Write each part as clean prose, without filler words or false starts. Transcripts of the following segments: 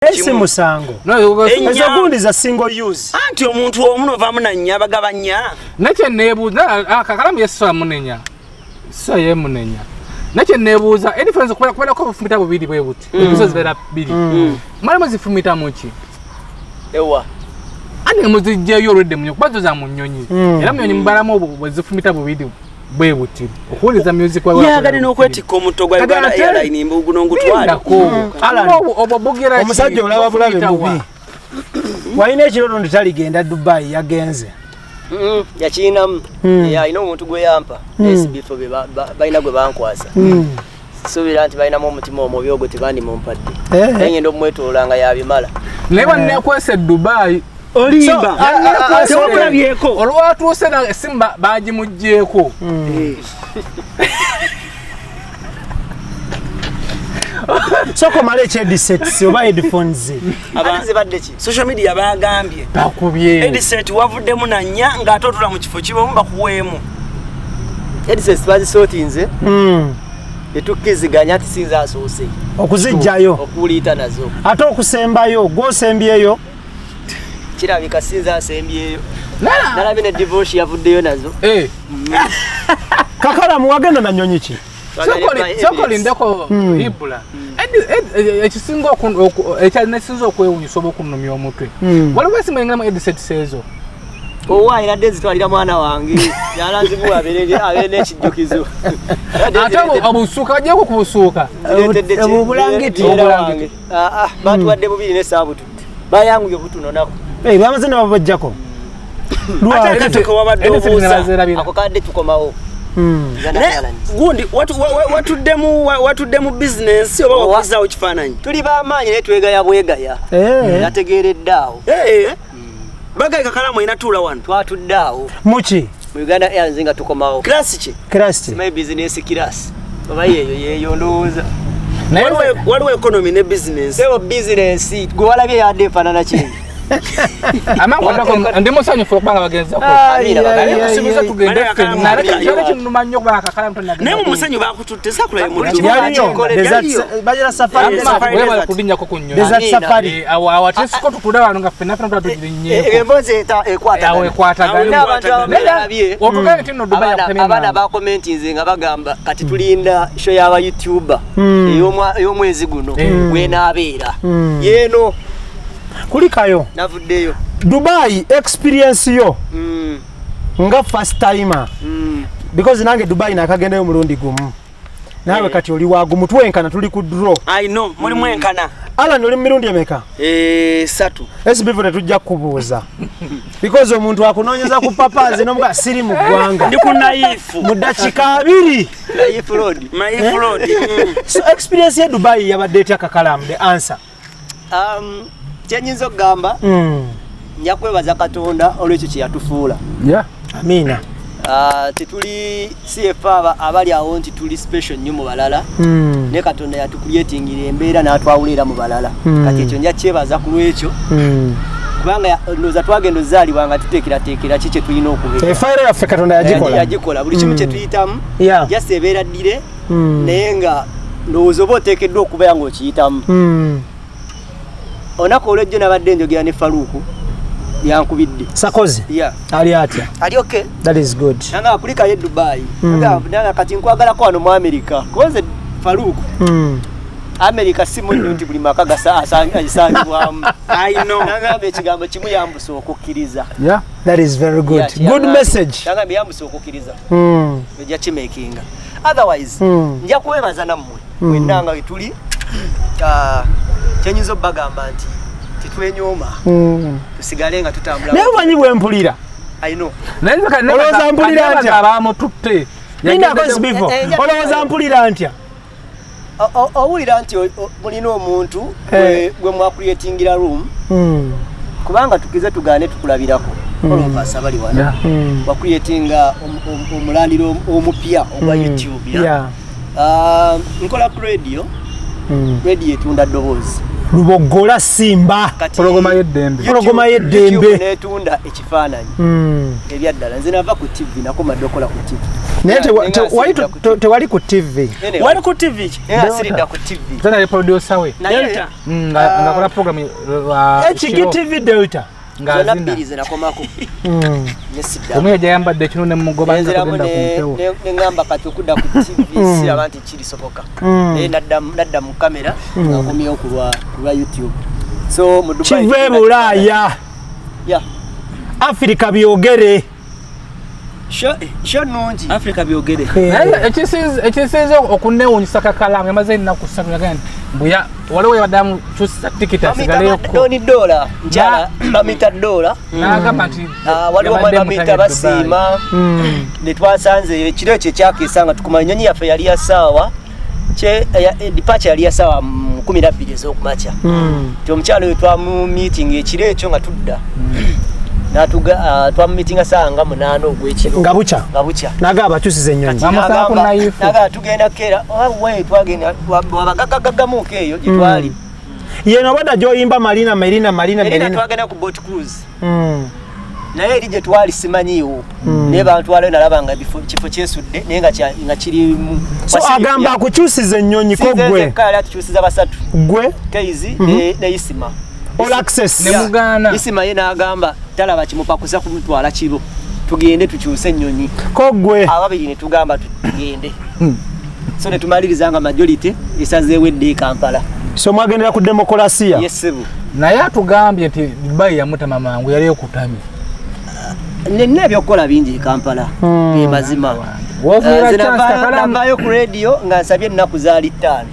Si musango. Ezo gundi za single use. Anti omuntu omu novaamu nannya bagaba nnya. Nakye neebuuza Kakalamu yesobola munenya. So ye munenya. Nakye neebuuza edifference kubeerako obufumita bubiri bwe buti. Ebiso zibeera bbiri. Mwalimu zifumita muki? Ewa. Andi muzijjeyo olwedde munyo kuba zo za mu nnyonyi. Era mu nnyonyi mubalamu obwo bwe zifumita bubiri bwe buti. Okuwuliza music wa Yagadde n'okwetikka omutto gwa Uganda Airline mbu guno ngutwale. Obwo bugira ki? Omusajja olaba bulabe bubi. Walina ekirooto nti taligenda Dubai yagenze. Yakirinamu. Alina omuntu gwe yampa. SB4 be balina gwe bankwasa. Suubira nti balinamu omutima omubi ogwo tebandimumpadde. Naye ngenda omwetoloola nga yabimala. Naye banneekwese Dubai. Olimba. Tewakulabyeko. Olwatuuse essimu bagimuggyeeko. Soko male headsets oba headphones. Zibadde ki? Social media bagambye. Bakubye. Headset wavuddemu na nnya ng'ate otula mu kifo kimu bakuweemu. Headsets bazisootinze. Tetukkiziganya ati sinza asoose. Okuzijjayo. Okuliita nazo. Ate okusembayo gw'osembyeyo. Kirabika sinza asembyeyo. Nalabye ne divorce yavuddeyo nazo. Kakalamu wagenda na nnyonyi ki? Sokolindeko Ibula. Ekisinga ekyanesinza okwewuunyisa oba okunnumya omutwe. Waliwo esimu engalamu headsets ezo. Owa era zitwalira mwana wange. Yalanzimuwa abeere n'ekijjukizo. Ate obusuuka bagyeko ku busuuka. Obulangiti. Batuwadde bubiri n'essaabututte. Bayanguye obutunonako. Bamaze ne babajjako. Ate katoke wabadde obuuza. Ako kadde tukomawo. Gundi watuddemu business oba wakuzaawo kifaananyi. Tuli b'amaanyi naye twegaya bwegaya. Nategeeredde awo. Bagayi Kakalamu alina tuula wano. Twatudde awo. Muki? Mu Uganda Airlines nga tukomawo. Class ki? Class ki? My business class. Oba yeeyo yeeyo ndowooza. Waliwo economy ne business. Sebo business gwe walabye yadde efaanana ki? Ndi musanyufu okubanga bagenzako. Naye mu musenyu bakututte sakulayo muntu. Bagira safari. Webale kulinnyako ku nnyonyi. Desert safari. Awo ate siko tutudde wano nga ffenna ffenna tugirinnyeko. Emboozi ekwatagana. Abantu abalabye. Otugambe nti nno Dubai yakutemye. Abaana bakomentinze nga bagamba kati tulinda show y'aba YouTuber ey'omwezi guno wenaabeera. Yeeno. Kulikayo. Navuddeyo. Dubai experience yo. Nga first timer. Because nange Dubai nakagendayo mulundi gumu. Nawe kati oli wagumu twenkana tuli ku draw. I know, muli mwenkana. Alan oli mirundi emeka? 3. SB4 tetujja kubuuza. Because omuntu akunoonyeza ku papazi n'omuga siri mu ggwanga. Ndi ku naifu. Mu dakiika 2. Naifu road. Naifu road. So experience ya Dubai yabadde etya Kakalamu? The answer. Kyenyinza okugamba nja kwebaza Katonda olw'ekyo kye yatufuula. Amiina. Tetuli CFA abali awo nti tuli special nnyo mu balala. Naye Katonda yatukuyetingira embeera n'atwawula era mu balala. Kati ekyo nja kyebaza ku lw'ekyo. Kubanga ndowooza twagenda ozaalibwa nga tuteekerateekera ki kye tulina okubeera. Efayiro yaffe Katonda yagikola. Yagikola buli kimu kye tuyitamu. Just ebeera ddire naye nga ndowooza oba oteekeddwa okubeera ng'okiyitamu. Olunaku olw'ejjo nabadde njogera ne Faruku yankubidde. Sakozi? Ali atya? Ali okay. That is good. Nanga akulikayo e Dubai. Nanga kati nkwagalako wano mu America. Kubanze Faruku. America si munnyo nti buli maka asangibwamu. I know. Nangamba ekigambo kimu yambusa okukkiriza. That is very good. Good message. Nangamba yambusa okukkiriza. Ojja kimakinga. Otherwise, nja kwebaza nammwe. Mwenna nga we tuli. Kyenyinza obbagamba nti tetwenyooma. Tusigale nga tutambula. Naye omanyi bwe mpulira. I know. Olowooza mpulira ntya? Abamututte. Olowooza mpulira ntya? Owulira nti mulina omuntu gwe mwakuyetingira room. Kubanga tukize tugaane tukulabirako. All of us abali wano. Wakuyetinga omulandiro omupya ogwa YouTube. Nkola ku radio. Radio etunda ddoboozi. Lubogola Simba. Pologoma y'eddembe. Pologoma y'eddembe. YouTube netunda ekifaananyi. Ebyaddala nze nava ku TV, nakoma dda okukola ku TV. Naye tewali ku TV. Wali ku TV ki? Naye asiridda ku TV. Tena ye producer we. Delta. Nga akola program HG TV Delta. Zonna bbiri ze nakomako. Ne sidda. Omu yajja yambadde ekinu ne mugoba nze tugenda ku mpewo. Ne ngamba kati okudda ku TV siraba nti kirisoboka. Naye nadda mu kamera ngakomyewo ku lwa YouTube. So mu Dubai kive Bulaaya. Yeah. Afrika byogere. Sho nnungi. Afrika byogere. Naye ekisinze okunneewuunyisa Kakalamu yamaze ennaku 3 yagamba nti mbuya waliwo yabadde amukyusa tikiti asigaleyoko. Doni dola nkyala bamuyita dola. N'agamba nti waliwo omwami bamuyita Basiima. Ne twasanze ekiro ekyo ekyakeesa nga tukuma ennyonyi yaffe yali ya ssaawa departure yali ya ssaawa 12 ez'okumakya. Nti omukyala oyo twamu meeting ekiro ekyo nga tudda. Natuga twamumitinga saa nga 8 ogw'ekiro. Nga bukya. Nga bukya. N'agamba abakyusiza ennyonyi. N'agamba tugenda keera, we twagenda wabagagagagamuko eyo gye twali. Yeno obadde gy'oyimba Marina Marina Marina Marina. Twagenda ku boat cruise. Naye eri gye twali simanyiiwo. Naye bantwalayo nalaba nga kifo kyesudde naye nga kiri mu. So agamba akukyusiza ennyonyi ko ggwe. Sinze yali atukyusiza basatu. Ggwe? Keizi ne Isima. All access. Ne mugaana. Isima ye n'agamba talaba kimupakuza kumutwala kiro. Tugende tukyuse ennyonyi. Ko ggwe. Ababiri ne tugamba tugende. So ne tumaliriza nga majority esazeewo edda e Kampala. So mwagendera ku demokolasiya. Yes sir. Naye atugambye nti Dubai yamutama mangu yali ekutamye. Nina ebyokukola bingi e Kampala. Ge mazima. Navaayo ku radio nga nsabye ennaku zaali 5.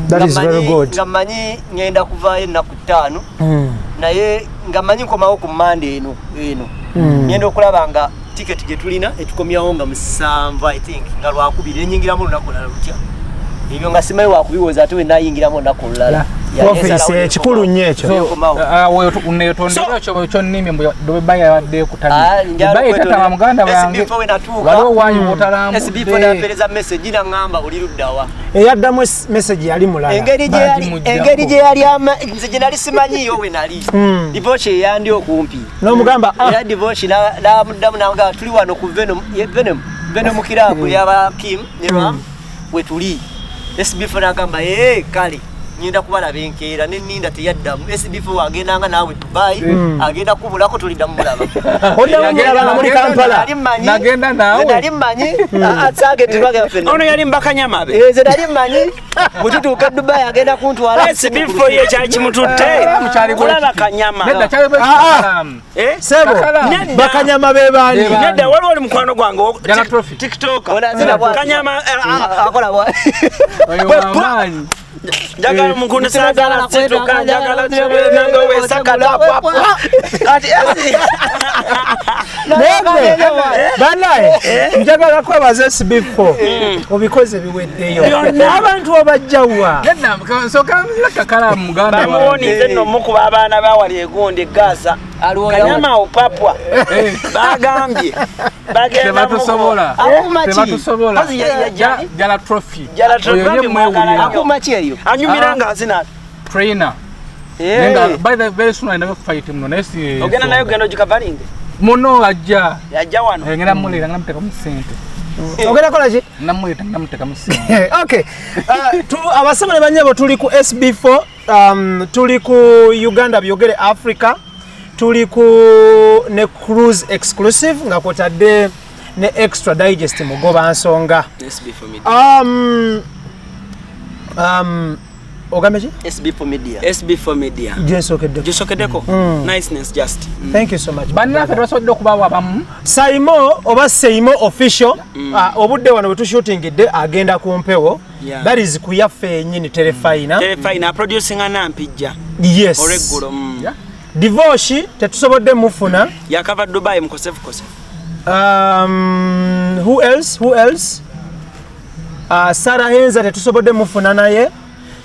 That is very good. Nga mmanyi ngenda kuvaayo ennaku 5. Naye nga mmanyi nkomawo ku Monday eno. Ngenda okulaba nga ticket gye tulina etukomyawo nga 7 I think nga lwakubiri enyingiramu olunaku olulala lutya. Ebyo nga simanyi wakubiwoza ate we nayingiramu olunaku olulala. Ofiisi ekikulu nnyo ekyo. Kyonnimye mbu Dubai yabadde ekutamye. Dubai etatama muganda wange. Waliwo waayi w'otalambudde. SB4 n'ampeereza message n'aŋŋamba oli ludda wa. Eyaddamu message yali mulala. Engeri gye yali nze gye nali simanyiiyo we nali. Divoshi eyandi okumpi. N'omugamba era Divoshi n'amuddamu n'amugamba tuli wano ku Venom Club y'aba Kim ne Ram we tuli. SB4 n'agamba kale. Ngenda kubalaba enkeera ne nninda teyaddamu. SB4 agendanga naawe Dubai agenda kubulako tuliddamu mulaba. Oddamu mulaba nga muli Kampala. Nagenda naawe. Nali mmanyi atsage tulwage ffenna. Ono yali mbakanyama be. Nze nali mmanyi bwe tutuuka Dubai agenda kuntwala. SB4 ye kyali kimututte. Kulaba kanyama. Nedda kyali bwe kikalamu. Sebo bakanyama be baani? Nedda waliwo oli mukwano gwange TikTok. Kanyama akola bwa. Oyo Njagala mukunde sagala situka njagala nange wesakala papa. Kati banaye njagala kwebaza SB4 obikoze biweddeyo. Abantu obajjawa. Nedda soka Kakalamu muganda wange. Bamuwonize nno mukuba abaana bawali egundi e Gaza. Kanyama opapwa. Bagambye. Tebatusobola. Tebatusobola. Jala trophy. Jala trophy mwagala. Akuma ki eyo? Anyumira nga azina. Trainer. Nenga by the very soon I never fight him no nesi. Ogenda nayo ogenda ogikavaringe. Muno ajja. Yajja wano. Ngenda mulira ngenda muteka mu ssente. Ogenda kola ki? Namuleta ngenda muteka mu ssente. Okay. Abasoma ne bannyabo tuli ku SB4, tuli ku Uganda Byogere Africa. Tuli ku ne Cruise Exclusive nga kwotadde ne Extra Digest mugoba nsonga. SB4 Media. Ogambe ki? SB4 Media. SB4 Media. Gyesokeddeko. Niceness just. Thank you so much. Bannaffe tubasobodde okubaawo abamu. Saimo oba Seimo official obudde wano bwe tushootingidde agenda ku mpewo. That is ku yaffe yennyini Terefayina. Terefayina producing anampijja. Yes. Olweggulo. Divoshi tetusobodde mufuna. Yakava Dubai mukosefu kosefu. Who else? Sarah Henza tetusobodde mufuna naye.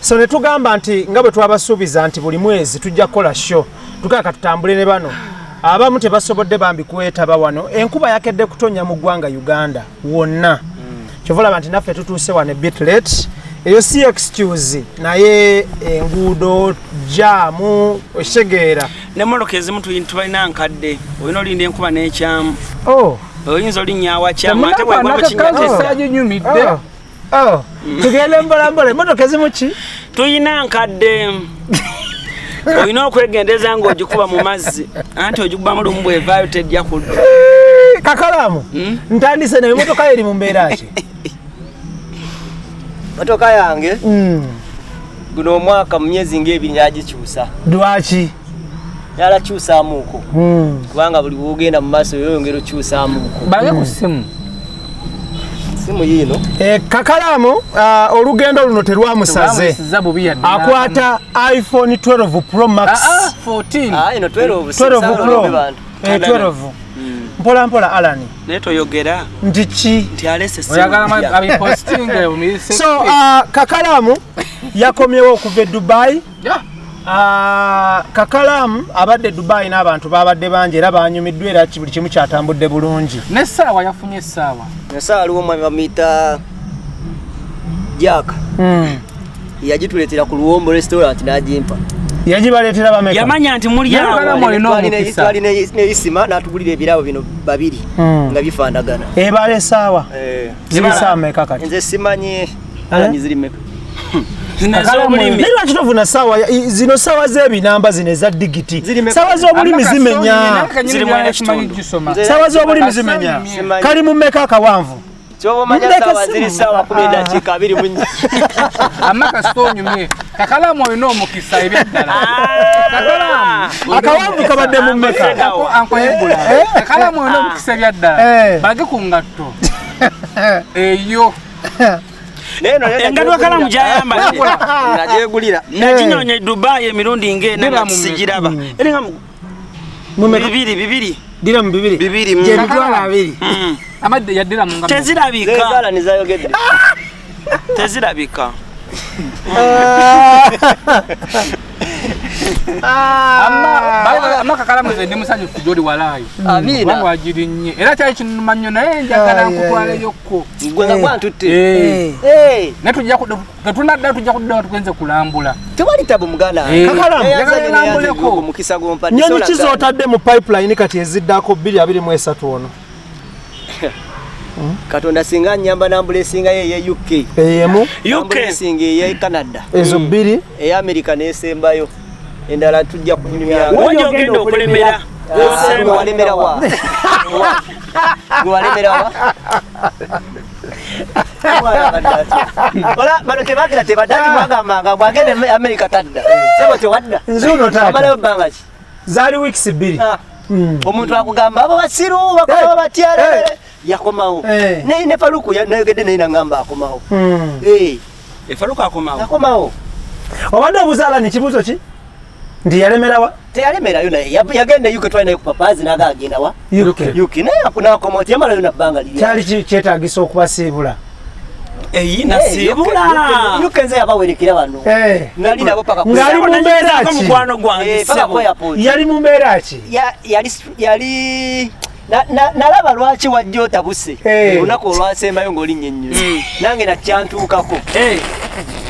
So ne tugamba nti nga bwe twabasuubiza nti buli mwezi tujja kukola show. Tukaka tutambule ne bano. Abamu tebasobodde bambi kwetaba wano. Enkuba yakedde kutonya mu ggwanga Uganda wonna. Kyova olaba nti naffe tutuuse wano a bit late. Eyo si excuse, naye enguudo jaamu, okitegeera. Nemmotoka ezimu tubalina nkadde, olina olinda enkuba n'ekyamu. Oh. Oyinza olinnya awakyamu ate bwegwa mu kinnya tedda. Saginyumidde. Oh. Oh. Tugende mpolampola, emmotoka ezimu ki? Tuyina nkadde, olina okwegendeza ng'ogikuba mu mazzi, anti ogikubamu lumu bwevaayo tejja kudda. Kakalamu, ntandise naye, emotoka yo eri mu mbeera ki? Motoka yange guno omwaka mu myezi ng'ebiri nyagikyusa. Lwaki? Yalakyusaamuuko kubanga buli wogenda mu maaso yoyongera okyusaamuuko. Balage ku ssimu. Simu yiino. Kakalamu, olugendo luno terwamusaze. Tebamuyisiza bubi yadde. Akwata iPhone 12 Pro Max. Ah, ah, 14. Ah, eno 12. 12 Pro. Bantu. 12 mpola mpola, Alani. Naye toyogera. Nti ki? Nti alese. Oyagala abipostinge. So Kakalamu yakomyewo okuva e Dubai. Kakalamu abadde e Dubai n'abantu babadde bangi era banyumiddwa, era buli kimu kyatambudde bulungi. N'essaawa, yafunye essaawa. Essaawa aliwo omwami bamuyita Jack, yagituleetera ku Luwombo Restaurant n'agimpa. Yagibaleetera bameka? Yamanya nti muli Naye awo. Kakalamu olina omukisa. Twali ne Isima n'atugulira ebirabo bino babiri nga bifaanagana. Ebala essaawa ziri saawa meka kati? Nze simanyi alanyi ziri meka. Zino ez'obulimi. Naye lwaki tovuna saawa zino, saawa z'ebinamba zino eza digit? Ziri meka? Saawa z'obulimi zimenya. Zirimu ekitundu. Saawa z'obulimi zimenya. Simanyi. Kali mu mmeka akawanvu? Kyoba omanya Ndeka saawa simu. ziri saawa 10 dakiika 24. Amaka sitonyumye. Kakalamu olina omukisa ebyaddala. Kakalamu. Akawanvu kabadde mu mmeka? Ankoyebula. Kakalamu olina omukisa ebyaddala. Bage ku ngatto eyo. Naye eno nayo Engatto Kakalamu gyayambadde nagyegulira. naginyonya e Dubai emirundi ng'ena Dira nga mu sigiraba. Eringa Mu mmeka? bibiri bibiri. Dira mu bibiri. Bibiri. Gye 200,000. Amadde yaddira mu ngatto. Tezirabika. Zezaala nezayogedde. Tezirabika. Amma Kakalamu, nze ndi musanyufu gyoli walaayi. Amiina. Kubanga wagirinnye era kyali kinuma nnyo, naye njagala nkutwaleyokko. Gwe nga gwantutte. Eh. Naye tujja tetunaddayo, tujja kudda nga tugenze kulambula. Tewali tabu, muganda. Eh. Kakalamu. Njagala olambuleko. Omukisa gwompadde. Nyonyi ki z'otadde mu pipeline kati eziddako 2023 ono? Katonda singa nyamba nambula esingayo eye UK. Eyemu. UK. Nambula esinga eye Canada. Ezo bbiri. Eya America nesembayo, endala tujja kunyumya. Wajja ogenda okulemera. Gwe walemera wa? Gwe walemera wa? Omwana abadde atya? Ola, bano tebagira tebadda ati mwagambanga bwagenda e America tadda. Sebo tewadda. Nze ono taata. Amalayo bbanga ki? Zaali weeks 2. Ah. Omuntu akugamba abo basiru bakomawo batya? Yakomawo. Eh. Ne Faluku nayogedde naye nangamba akomawo. Eh, Efaluka akomawo. Akomawo. Obadde obuzaala ni kibuuzo ki nti yalemerawa? Teyalemerayo, naye yagenda UK, twali naye ku papazi naga agenda wa? UK. UK, naye nakomawo, teyamalayo na bbanga liri. Kyali kyetaagisa okubasiibula? Eyi Eh, nasiibula. UK nze yabawerekera wano. Nali nabo paka Ng'ali mu mbeera ki? Mukwano gwange. Eh, paka ku Ssebo. airport. Yali mu mbeera ki? Yali nalaba lwaki wajja otabuse. Eh. Olunaku olwasembayo ng'olinnya ennyonyi, nange nakyantuukako. Eh,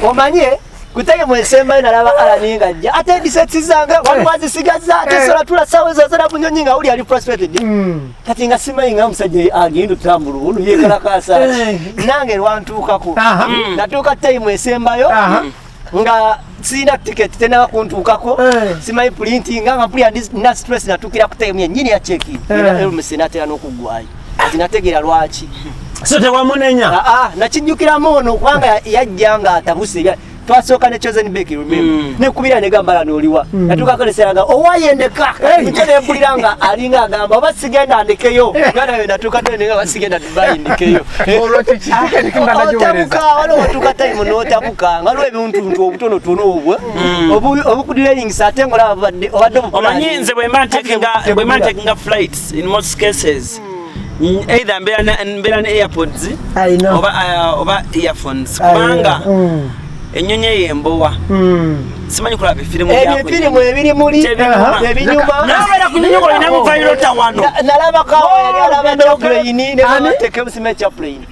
Omanye kutege mwesembayo nalaba Alani ng'ajja ate headsets zange waliwo azisigaza ate sola tula sawa ezo zala bunyonyi nga uli ali frustrated. Kati nga simanyi nga omusajja agenda otambula olu yekalakasa. Nange lwantuukako. Natuuka time esembayo nga sirina ticket, tenaba kuntuukako. Simanyi printing nga mpulira na stress, natuukira ku time yennyini ya check-in era Elms natera n'okuggwayo, kati nategeera lwaki. So tewamunenya? Ah, ah, nakijjukiramu ono kubanga yajja nga atabuse twasooka ne Chosen Becky, remember? Nekubira negamba lano oliwa, natuukako neseraga owayendeka nte nempulira nga alinga agamba oba sigenda ndekeyo nga nayo natuuka tene oba sigenda Dubai ndekeyo. Olwo kiki nga nagiweereza? Otabuka, waliwo otuuka time n'otabuka nga waliwo ebintuntu obutonotono obwo obukudelayingisa ate ng'olaba obadde Omanyi nze bwe mba ntakinga flights, in most cases either mbeera ne AirPods I know. oba earphones, kubanga ennyonyi eyo embowa. Simanyi kulaba efirimu. Ebifirimu ebiri muli ebinyuma. Nabeera ku nyonyi olina muvairota wano. Nalabako yali alaba Chaplin ne bateekemu sime Chaplin.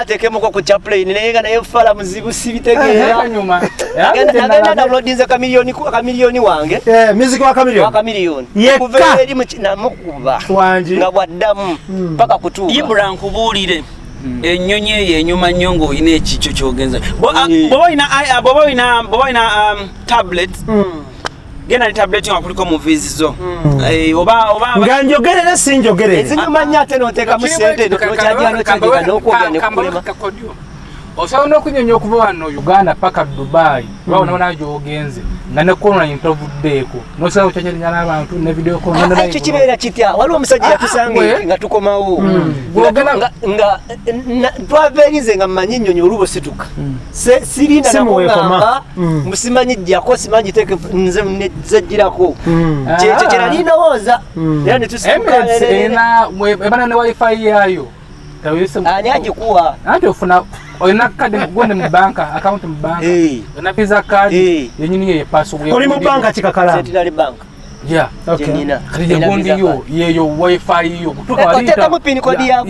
Ateekemuko ku Chaplin naye nga naye fala muzibu sibitegeera. Nagenda downloadinze Chameleone wange. Music wa Chameleone. Wa Chameleone. Kuva eri namukuba. Nga bwaddamu paka kutuuka. Ibra nkubuulire. Ennyonyi eyo enyuma nnyo ng'olina ekikyo ky'ogenza. Bw'oba olina tablet, genda ne tablet nga kuliko movies zo. Oba nga njogerere si njogerere. Ezinyuma nnyo ate n'oteekamu ssente n'okyajja n'okyajja n'okwogera ne kukulema. Osobola n'okunyonya okuva wano Uganda paka Dubai, oba gy'ogenze nga ne corona ntovuddeeko n'osobola okukyakyalinga n'abantu ne video call. Ekyo kibeera kitya? Waliwo omusajja yatusanga nga tukomawo nga twava erinze nga mmanyi ennyonyi oluba osituka sirinda nakugamba musimanyi jjako simanyi teeke nze nzejjirako kyekyo kye nali ndowooza era ne tusituka. Ebana ne wifi yaayo ani agikuwa? Anti ofuna olina kadi gonde mu banka, account mu banka, olina visa card yenyini ye password. Oli mu banka kikakala? Centenary Bank. Yeah. Okay. Kati gundi yo yeyo wifi yo kutuka wali. Otekamu pin code yako.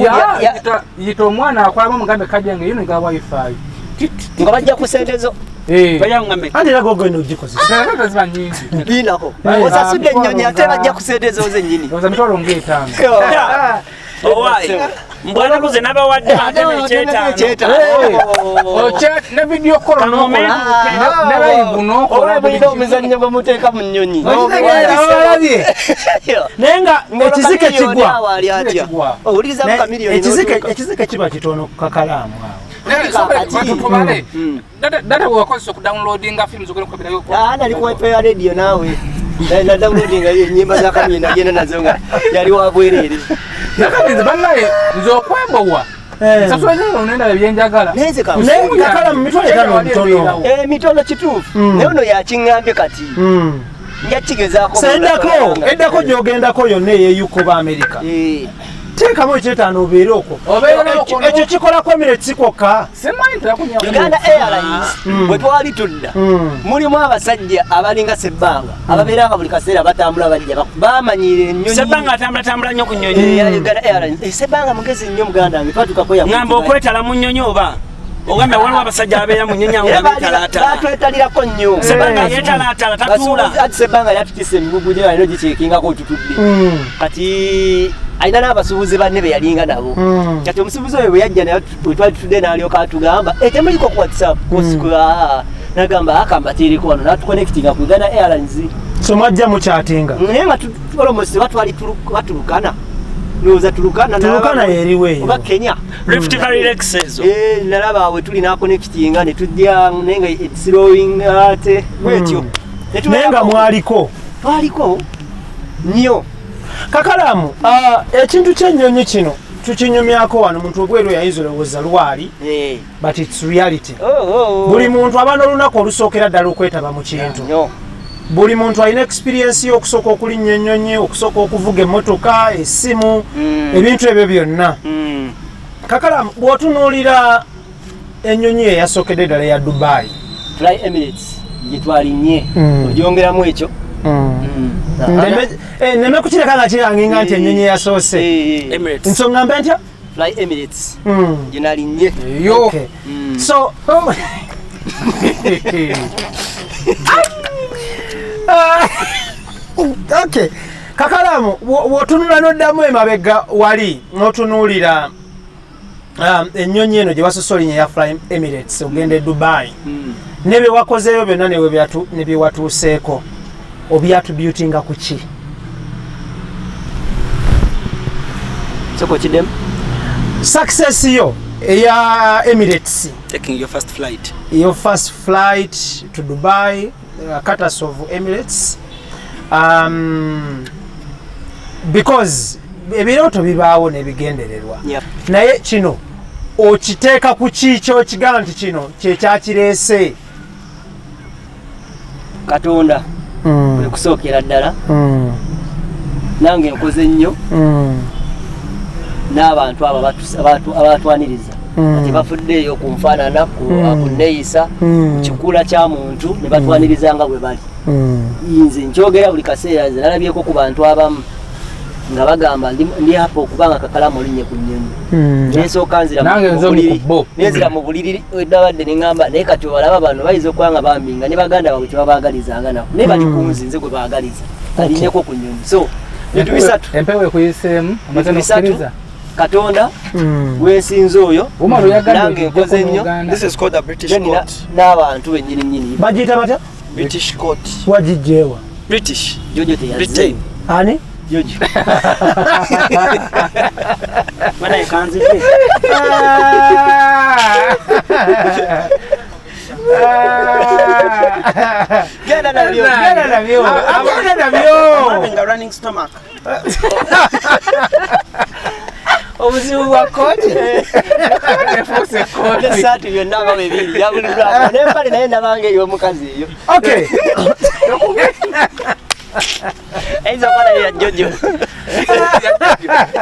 Yita omwana akolamo mugambe kadi yange yino nga wifi. Nga bajja ku sente zo. Bajja ngambe. Andi era gogo eno ogikozesa. Sente ziba nyingi. Linako. Osasudde ennyonyi ate bajja ku sente zo zennyini. Oza mitwalo ng'etaano. Owai. Mbwana kuze nabawadde ate n'ekyetaano. Ne video call n'okola. Ne live n'okola. Oba mulina omuzannyo gwe muteeka mu nnyonyi. Naye nga ekizike kigwa. Owulirizamu Chameleone. Ekizike kiba kitono ku kakalaamu awo. Data bwe wakozesa okudownloadinga films ogenda okukabirayo. Nali ku wifi ya radio naawe. Na downloadinga ennyimba za Chameleone nagenda nazo nga yali wa bwereere. Nakati bannaye nze okwebowa. Nsasula nnyo nendaba ebyenjagala. Naye kakala mu mitwalo etaano mitono. Emitono kituufu. Naye ono yakiŋŋambye kati. Nja kigezaako. Eddako gy'ogendako yonna ey'eyuko ba Amerika. Teekamu ekyetaano obeere okwo. Ekyo kikolako Emirates kwokka. Uganda Airlines bwe twali tudda mulimu abasajja abalinga Sebbanga ababeera nga buli kaseera batambula bajja bamanyiira ennyonyi. Sebbanga atambulatambula nnyo ku nnyonyi. Uganda Airlines. Sebbanga mugezi nnyo muganda wange twatuukako ya. Ngamba okwetala mu nnyonyi oba ogamba waliwo abasajja ababeera mu nnyonyi nga beetalaatala. Batwetalirako nnyo. Sebbanga yeetalaatala tatuula. Ati Sebbanga yatutisa emigugu gye alina ogikyekingako otutudde. Kati alina n'abasuubuzi banne be yalinga nabo. Kati omusuubuzi oyo bwe yajja naye bwe twali tutudde n'alyoka atugamba temuliko ku WhatsApp n'agamba akambateereko wano n'atuconnectinga ku Uganda Airlines. So mwajja mukyatinga. Naye nga almost batwali batulukana. Ndowooza Tulukana. Tulukana yeriwo eyo. Oba Kenya. Rift Valley Lakes ezo. Nalaba awo tuli n'aconnectinga ne tujja naye nga it's slowing ate bwetyo. Naye nga mwaliko. Twaliko nnyo. Kakalamu, ekintu ky'ennyonyi kino tukinyumyako wano omuntu obweru yayinza olowooza lwali, but it's reality. Buli muntu aba n'olunaku olusookera ddala okwetaba mu kintu. Buli muntu alina experience y'okusooka okulinnya ennyonyi, okusooka okuvuga emmotoka, essimu, ebintu ebyo byonna. Kakalamu, bw'otunuulira ennyonyi eyasookedde ddala eya Dubai. Fly Emirates gye twalinnye, ogyongeramu ekyo. Nneme kukireka nga kiranginga nti ennyonyi eyasoose. Emirates. Nso ngambe ntya? Fly Emirates. Gye nalinnye. Yo. So okay. Kakalamu, bw'otunula n'oddamu emabega wali n'otunuulira ennyonyi eno gye wasoose olinnya eya Fly Emirates ogenda e Dubai. Ne bye wakozeeyo byonna ne bye watuuseeko obyatubutinga ku ki? Soko kiddemu. Success yo eya Emirates. Taking your first flight. Your first flight to Dubai, courtesy of Emirates. Because ebirooto bibaawo n'ebigendererwa. Naye kino okiteeka ku ki ky'okigamba nti kino kye kyakireese? Katonda kwe kusookera ddala. Nange nkoze nnyo n'abantu abo abatwaniriza. Kati bafuddeeyo ku nfaanana, ku nneeyisa, ku kikula kya muntu, ne batwaniriza nga bwe bali. Nze nkyogera buli kaseera, nze nalabyeko ku bantu abamu nga bagamba ndi happy okubanga Kakalamu olinnye ku nnyonyi. Nensooka nzira mu Nange nze omu buliri, ku bo. Nenzira mu buliri wedabadde ne ŋŋamba, naye kati obalaba bano bayinza okuba nga bambinga ne baganda baabwe tebabaagalizanga nako, naye bali ku nze, nze gwe baagaliza alinnyeko ku nnyonyi. So bintu bisatu, Empewo ekuyiseemu amaze bintu bisatu, nokkiriza. Katonda gwensinza oyo, Umar oyagadde nange okujjako nkoze nnyo. n'ogaana. This is called the British Then court. N'abantu bennyini nnyini. Bagiyita batya? British court. Wagijjeewa? British. Jojo teyazze. Britain. Ani? Jojo. Bana kanzije. Genda nabyo. Genda nabyo. Agenda nabyo. I'm having a running stomach. Obuzibu bwa kooti. Efuuse kooti. N'essaati byonna nga bwe biri yabulirwako n'empale, naye nabanga ey'omukazi eyo Okay. ayinza kuba nayo ya Jojo.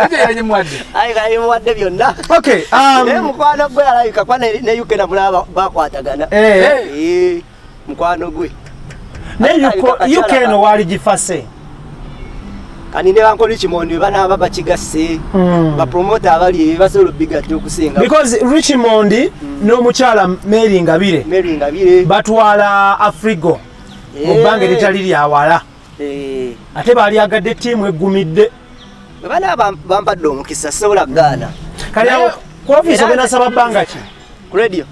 Jojo yagimuwadde. Ayi kayimuwadde byonna. Okay. Naye mukwano gwe alabika kuba ne UK namulaba bakwatagana. Eh, mukwano gwe. Naye UK eno waali gifase. Kani ne banko Richmond bwe banaaba bakigasse, bapromota abali basobola obigatta okusinga. Because Richmond n'omukyala Mary Ngabire Mary Ngabire batwala Afrigo mu bbanga eritali lyawala. Ate baali agadde ttiimu eggumidde. Bwe banaaba bampadde omukisa, sisobola kugaana. Kale awo ku ofiisi ogenda saba bbanga ki? Ku radio,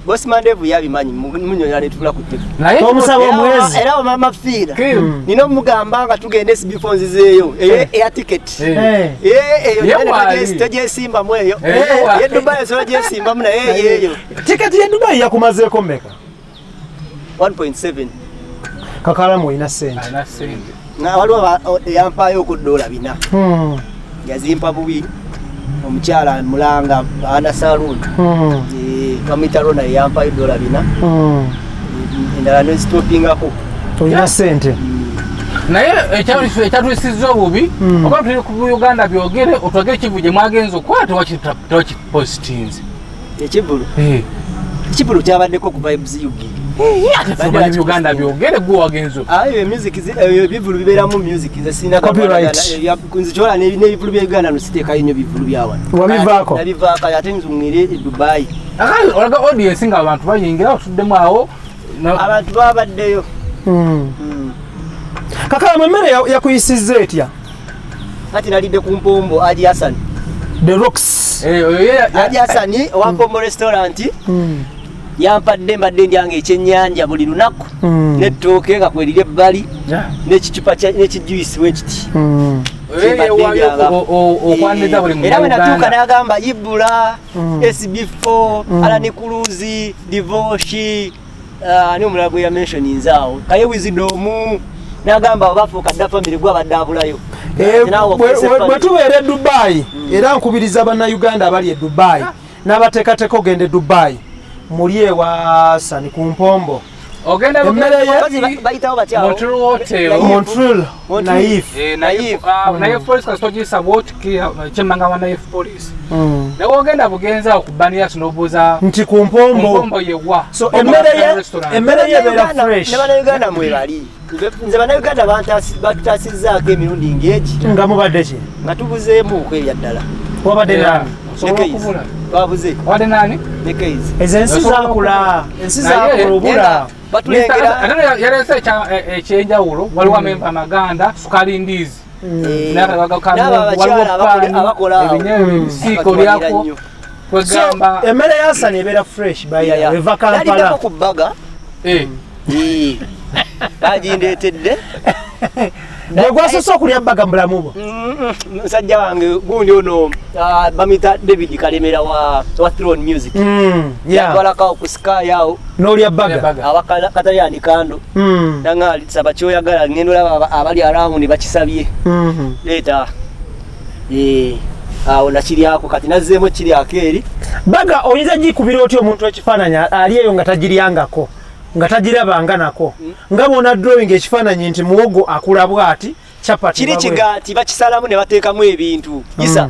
Bosman Devu yabimanyi, munyonyola ne tula ku ttebe. Naye Omusaba omwezi. Era mama Fiira Kim. nina omugamba nga tugenda SB4 nzizeeyo eyo air ticket. Eh. Eh, eyo Ye naye waali. tegyesimbamu eyo. Eh, waali. Ye Dubai esobola gyesimbamu, naye eyo Tiketi ye Dubai yakumazeeko mmeka? 1.7. Kakalamu olina ssente. Alina ssente. Nga waliwo yampaayo ku $400. Yazimpa bubi omukyala mulanga ana saloon. Bamuyita Rona, yampayo $400. Endala nezitopingako. Olina ssente. Naye ekyatulisizza obubi, oba tuli ku Uganda byogere, otwagere ekivu gye mwagenza okukola tewakipositinze. Ekivulu, ekivulu kyabaddeko ku Vibes UG. Ate Uganda byogere, gwe wagenza. Ayo music ebyo ebivulu bibeeramu music, nze sirina. Copyright. Nze kyola n'ebivulu bya Uganda no siteekayo nnyo bivulu bya wano. Wabivaako? Nabivaako, ate nzungire e Dubai. Akati olaga audience nga abantu bayingira, otuddemu awo Abantu babaddeyo. Kakalamu, emmere yakuyisizza etya? Kati nalidde ku Mpombo, Aji Hassan. The Rocks. Eh, oyo Aji Hassan owa Mpombo restaurant yampadde, mbadde ndyanga ekyennyanja buli lunaku n'ettooke nga kweriri ebbali n'ekicupa n'ekijuice bwekiti. Oyo ye yewaayo okwaniriza buli Era bwe natuuka Munnayuganda. n'agamba Ibula, SB4, Alani Kuluzi, Divoshi, ani omulala gwe yamentioninze awo, Kaye Wisdom, n'agamba abo bafuuka dda family, gwe abadde abulayo. Eh, Ati naawe ofuuse bwe family. tubeera e Dubai, era nkubiriza Bannayuganda abali e Dubai n'abateekateeka ogenda e Dubai, muli ewa Sani ku Mpombo. Ogenda Emmere ye- Bazi bayitawo batya awo? Montreal Hotel. Naif. Montreal. Montreal. Naif. Eh, naye police kasita ogiyisa bwoti kyemmanga wa Naif police, naye ogenda bugenzi awo ku Baniyas n'obuuza Nti ku Mpombo. Mpombo yewa. So emmere ye ebeera fresh. Ne Bannayuganda mwebali. Nze Bannayuganda batutaasizzaako emirundi ng'egi. Nga mubadde ki? Nga tubuzeemuuko ebya ddala. Wabadde nani? Osobola Ne Keys. okubula. Twabuze Wadde nani? Ne Keys. Ezo ensi Osobola zakula, ensi Naye- zakula obula. Batulengera. Ate yaleese ekyenjawulo, waliwo amemba amaganda, sukali, ndiizi, N'abo abakyala abakola awo. ebinyewe, ebisiiko Batuwagira lyako nnyo. So kwegamba. emmere ya Sani ebeera fresh by Yeah. eva Kampala. Naliddeko ku burger. Bagindeetedde. Gwe gwasoose okulya burger mu bulamu bwo? Musajja wange gundi ono, bamuyita David Kalemera wa Throne Music. Yatwalako ku Sky awo. N'olya burger? Burger. Awa Katayani Kando. Nanga saba kyoyagala, ngenda olaba abali around bakisabye. Leeta. Eh, awo nakiryako, kati nazzeemu kiryako eri. Burger oyinza gikubira otya omuntu ekifaananyi ali eyo nga tagiryangako, nga tagirabanga nako, nga bwona drawing ekifaananyi nti muwogo akula bwati, chapati Kiri bwabwe. kigaati bakisalamu ne bateekamu ebintu. Isa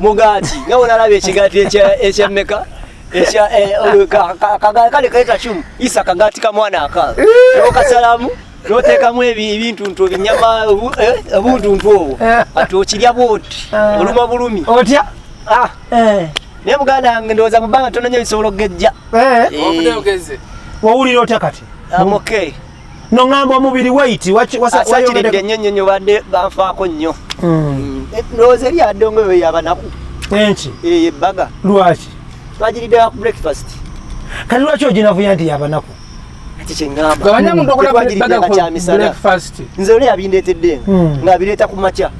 mugaati nga bonalaba ekigaati ekyemmeka. Kale kaita chumu isa kagati ka mwana aka okasalamu noteekamu ebintu ebinyama obuntu obwo ati okirya bwoti oluma bulumi otya. Naye muganda wange ndowooza mu bbanga ttono nnyo bisobola okugejja. Wawulira otya kati? I'm okay. Noŋŋamba omubiri weight Asakiridde nnyo nnyo nnyo, badde banfaako nnyo. Ndowooza eri addongo eyo yabanaku. Enki? Eyo ebbaga. Lwaki? Twagiridde ku breakfast. Kati lwaki oginavuya nti yabanaku? Ati kyeŋŋamba. Gabanya muntu okola Tetwagiridde nga kyamisana. breakfast. Nze oli yabindeetedde ng'abireeta ku makya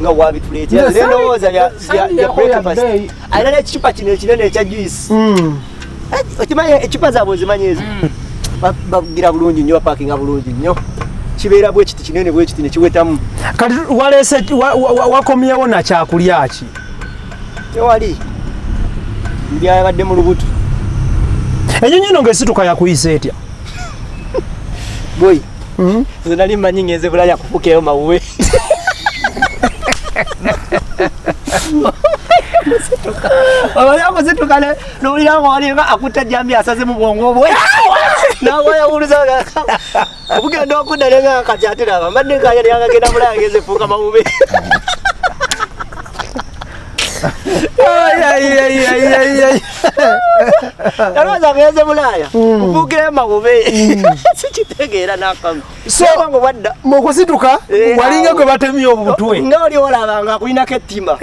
nga wabituleetera. Nze Nze ndowooza sali bya yako ya breakfast. bbeeyi. Alina n'ekicupa kino ekinene ekya juice. Okimanyi ecupa zaabwe ozimanyi ezo? Bagira bulungi nnyo, bapakinga bulungi nnyo, kibeera bwe kiti kinene bwe kiti ne kiwetamu. Kati waleese wakomyewo na kyakulya ki? Tewali byabadde mu lubuto. Enyonyi eno ng'esituka yakuyisa etya? Boy, nze nali mmanyi ngenze Bulaya kufuukayo mawuwe. Omanyi okusituka nowulira nga walinga akutta jambi asaze mu bwongo bwe nawayawuluza obugenda okudda nenga kati ate laba mbadde nkanya neyanga genda Bulaya ngenze fuuka mawube. Ai, ai, ai, ai, ai, ai. Nalowooza ngenze Bulaaya kufuukirayo mawube, sikitegeera nakamu. So- Obwongo bwadda. Mu kusituka walinga gwe batemye obutwe. Nga oli olaba nga akulinako ettima.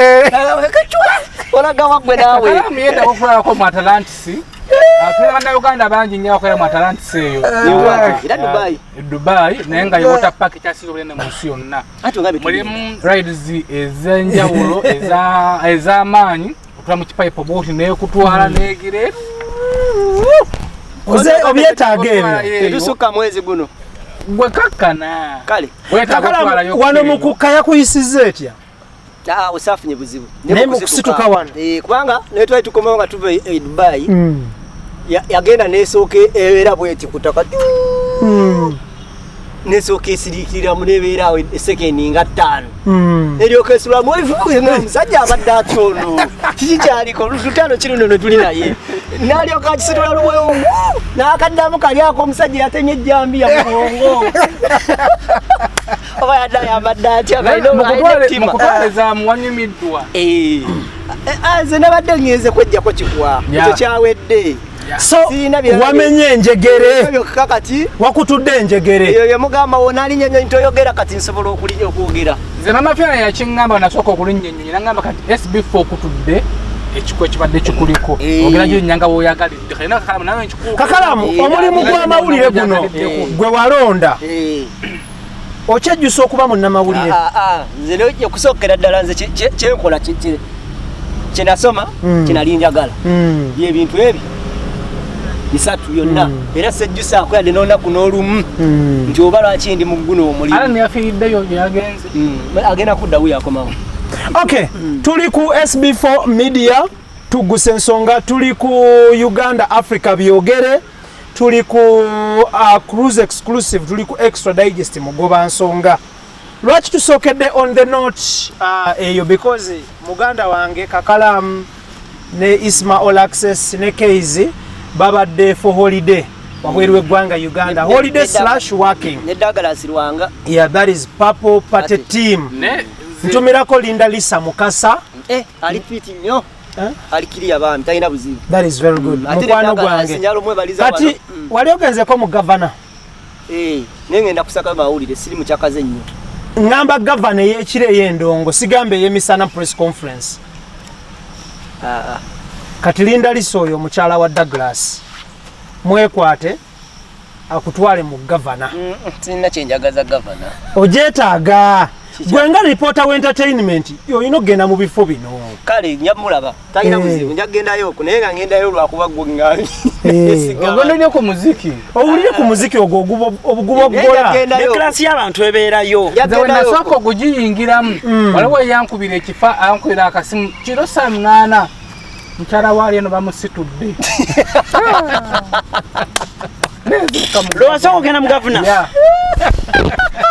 Olaga waggwe naawe. Kakalamu yenda okukulabako mu Atlantis. Ate bannayuganda bangi nnyo abakolera mu Atlantis eyo. Era Dubai. E Dubai, naye nga ye water park ekyasinze obunene mu nsi yonna. Ate nga Mulimu rides ez'enjawulo ez'amaanyi, otula mu kipayipo bwoti nekutwala negira. Oze obyetaaga ebyo. Tetusukka mwezi guno. Gwe kakkana. Kale. Weetaaga Kakalamu, okutwalayo wano ku mu eno. kukka yakuyisizza etya? Ah, osaafunye buzibu. Naye mu kusituka wano. Eh, kubanga naye twali tukomawo nga tuva e Dubai, yagenda nesooka ebeera bweti ku ttaka, nesooka esiriikiriramu nebeera awo esekendi nga 5, eryoka esulamu. Omusajja abadde atya ono? Kiki kyaliko lutaano kiri no tuli naye nalyoka akisitula lubwewu n'akaddamu kali ako. Omusajja yatemye ejjambiya mu bwongo oba yadde ayambadde atya? Mu Alina ettima. kutwalizaamu wanyumiddwa. Eh, nze nabadde ngenze kwejjako kigwa. Ekyo kyawedde. So Sirina birala. wamenye enjegere. Byokka kati wakutudde enjegere. Eyo yemugamba wonalinnya ennyonyi toyogera, kati nsobola okulinnya okwogera. Nze mama Fiona yakiŋŋamba nasooka okulinnya ennyonyi, naŋŋamba kati SB4 okutudde ekiko ekibadde kikuliko ogenda girinnya nga woyagalidde kalina kakalamu nawe nkikuuka. Kakalamu, omulimu gw'amawulire guno gwe walonda, okyejjusa okuba munnamawulire? Ah, ah, nze okusookera ddala nze kyenkola kyenasoma, kyenali njagala, byebintu ebyo bisatu byonna, era sejjusaako yadde n'olunaku n'olumu nti oba lwaki ndi mu guno Ala omulimu. neyafiiriddeyo yagenze. Agenda kudda wuyo akomawo. Okay, tuli ku SB4 Media, tugusa ensonga, tuli ku Uganda Africa Byogere, tuli ku Cruise Exclusive, tuli ku Extra Digest Mugoba Nsonga. Lwaki tusookedde on the note eyo? Because muganda wange Kakalamu ne Isma All Access ne Keizi babadde for holiday wabweru w'eggwanga Uganda, holiday slash working. Ne Douglas Lwanga. Yeah, that is Purple Party team. Ne Ntumirako Linda Lisa Mukasa. Eh, ali fit nnyo. Eh? Ali kiriya bambi, talina buzibu. That is very good. Ate ne Mukwano Douglas gwange. njala omwebaliza Kati wano. wali ogenzeko mu gavana? Eh, naye ngenda kusaka mawulire, siri mukyakaze nnyo. Ŋŋamba gavana ey'ekiro ey'endongo, sigamba ey'emisana press conference. Ah, ah. Kati Linda Lisa oyo omukyala wa Douglas mwekwate akutwale mu gavana. Sirina kyenjagaza gavana. Ogyetaaga gwe nga reporter wa entertainment, olina okugenda mu bifo bino. Kale nja mulaba, talina buzibu, nja kugendayo okwo, naye nga ngendayo lwakuba gwe ŋŋambye. Ogenda nnyo ku muziki. Owulire ku muziki ogwo oguboggola. Ne class y'abantu ebeerayo. Nze we nasooka okugiyingiramu, waliwo eyankubira ekifa, ankubira akasimu kiro saa 8, mukyala waali eno bamusitudde. Nezuuka mu Lwasooka ogenda mu gavuna? Yeah.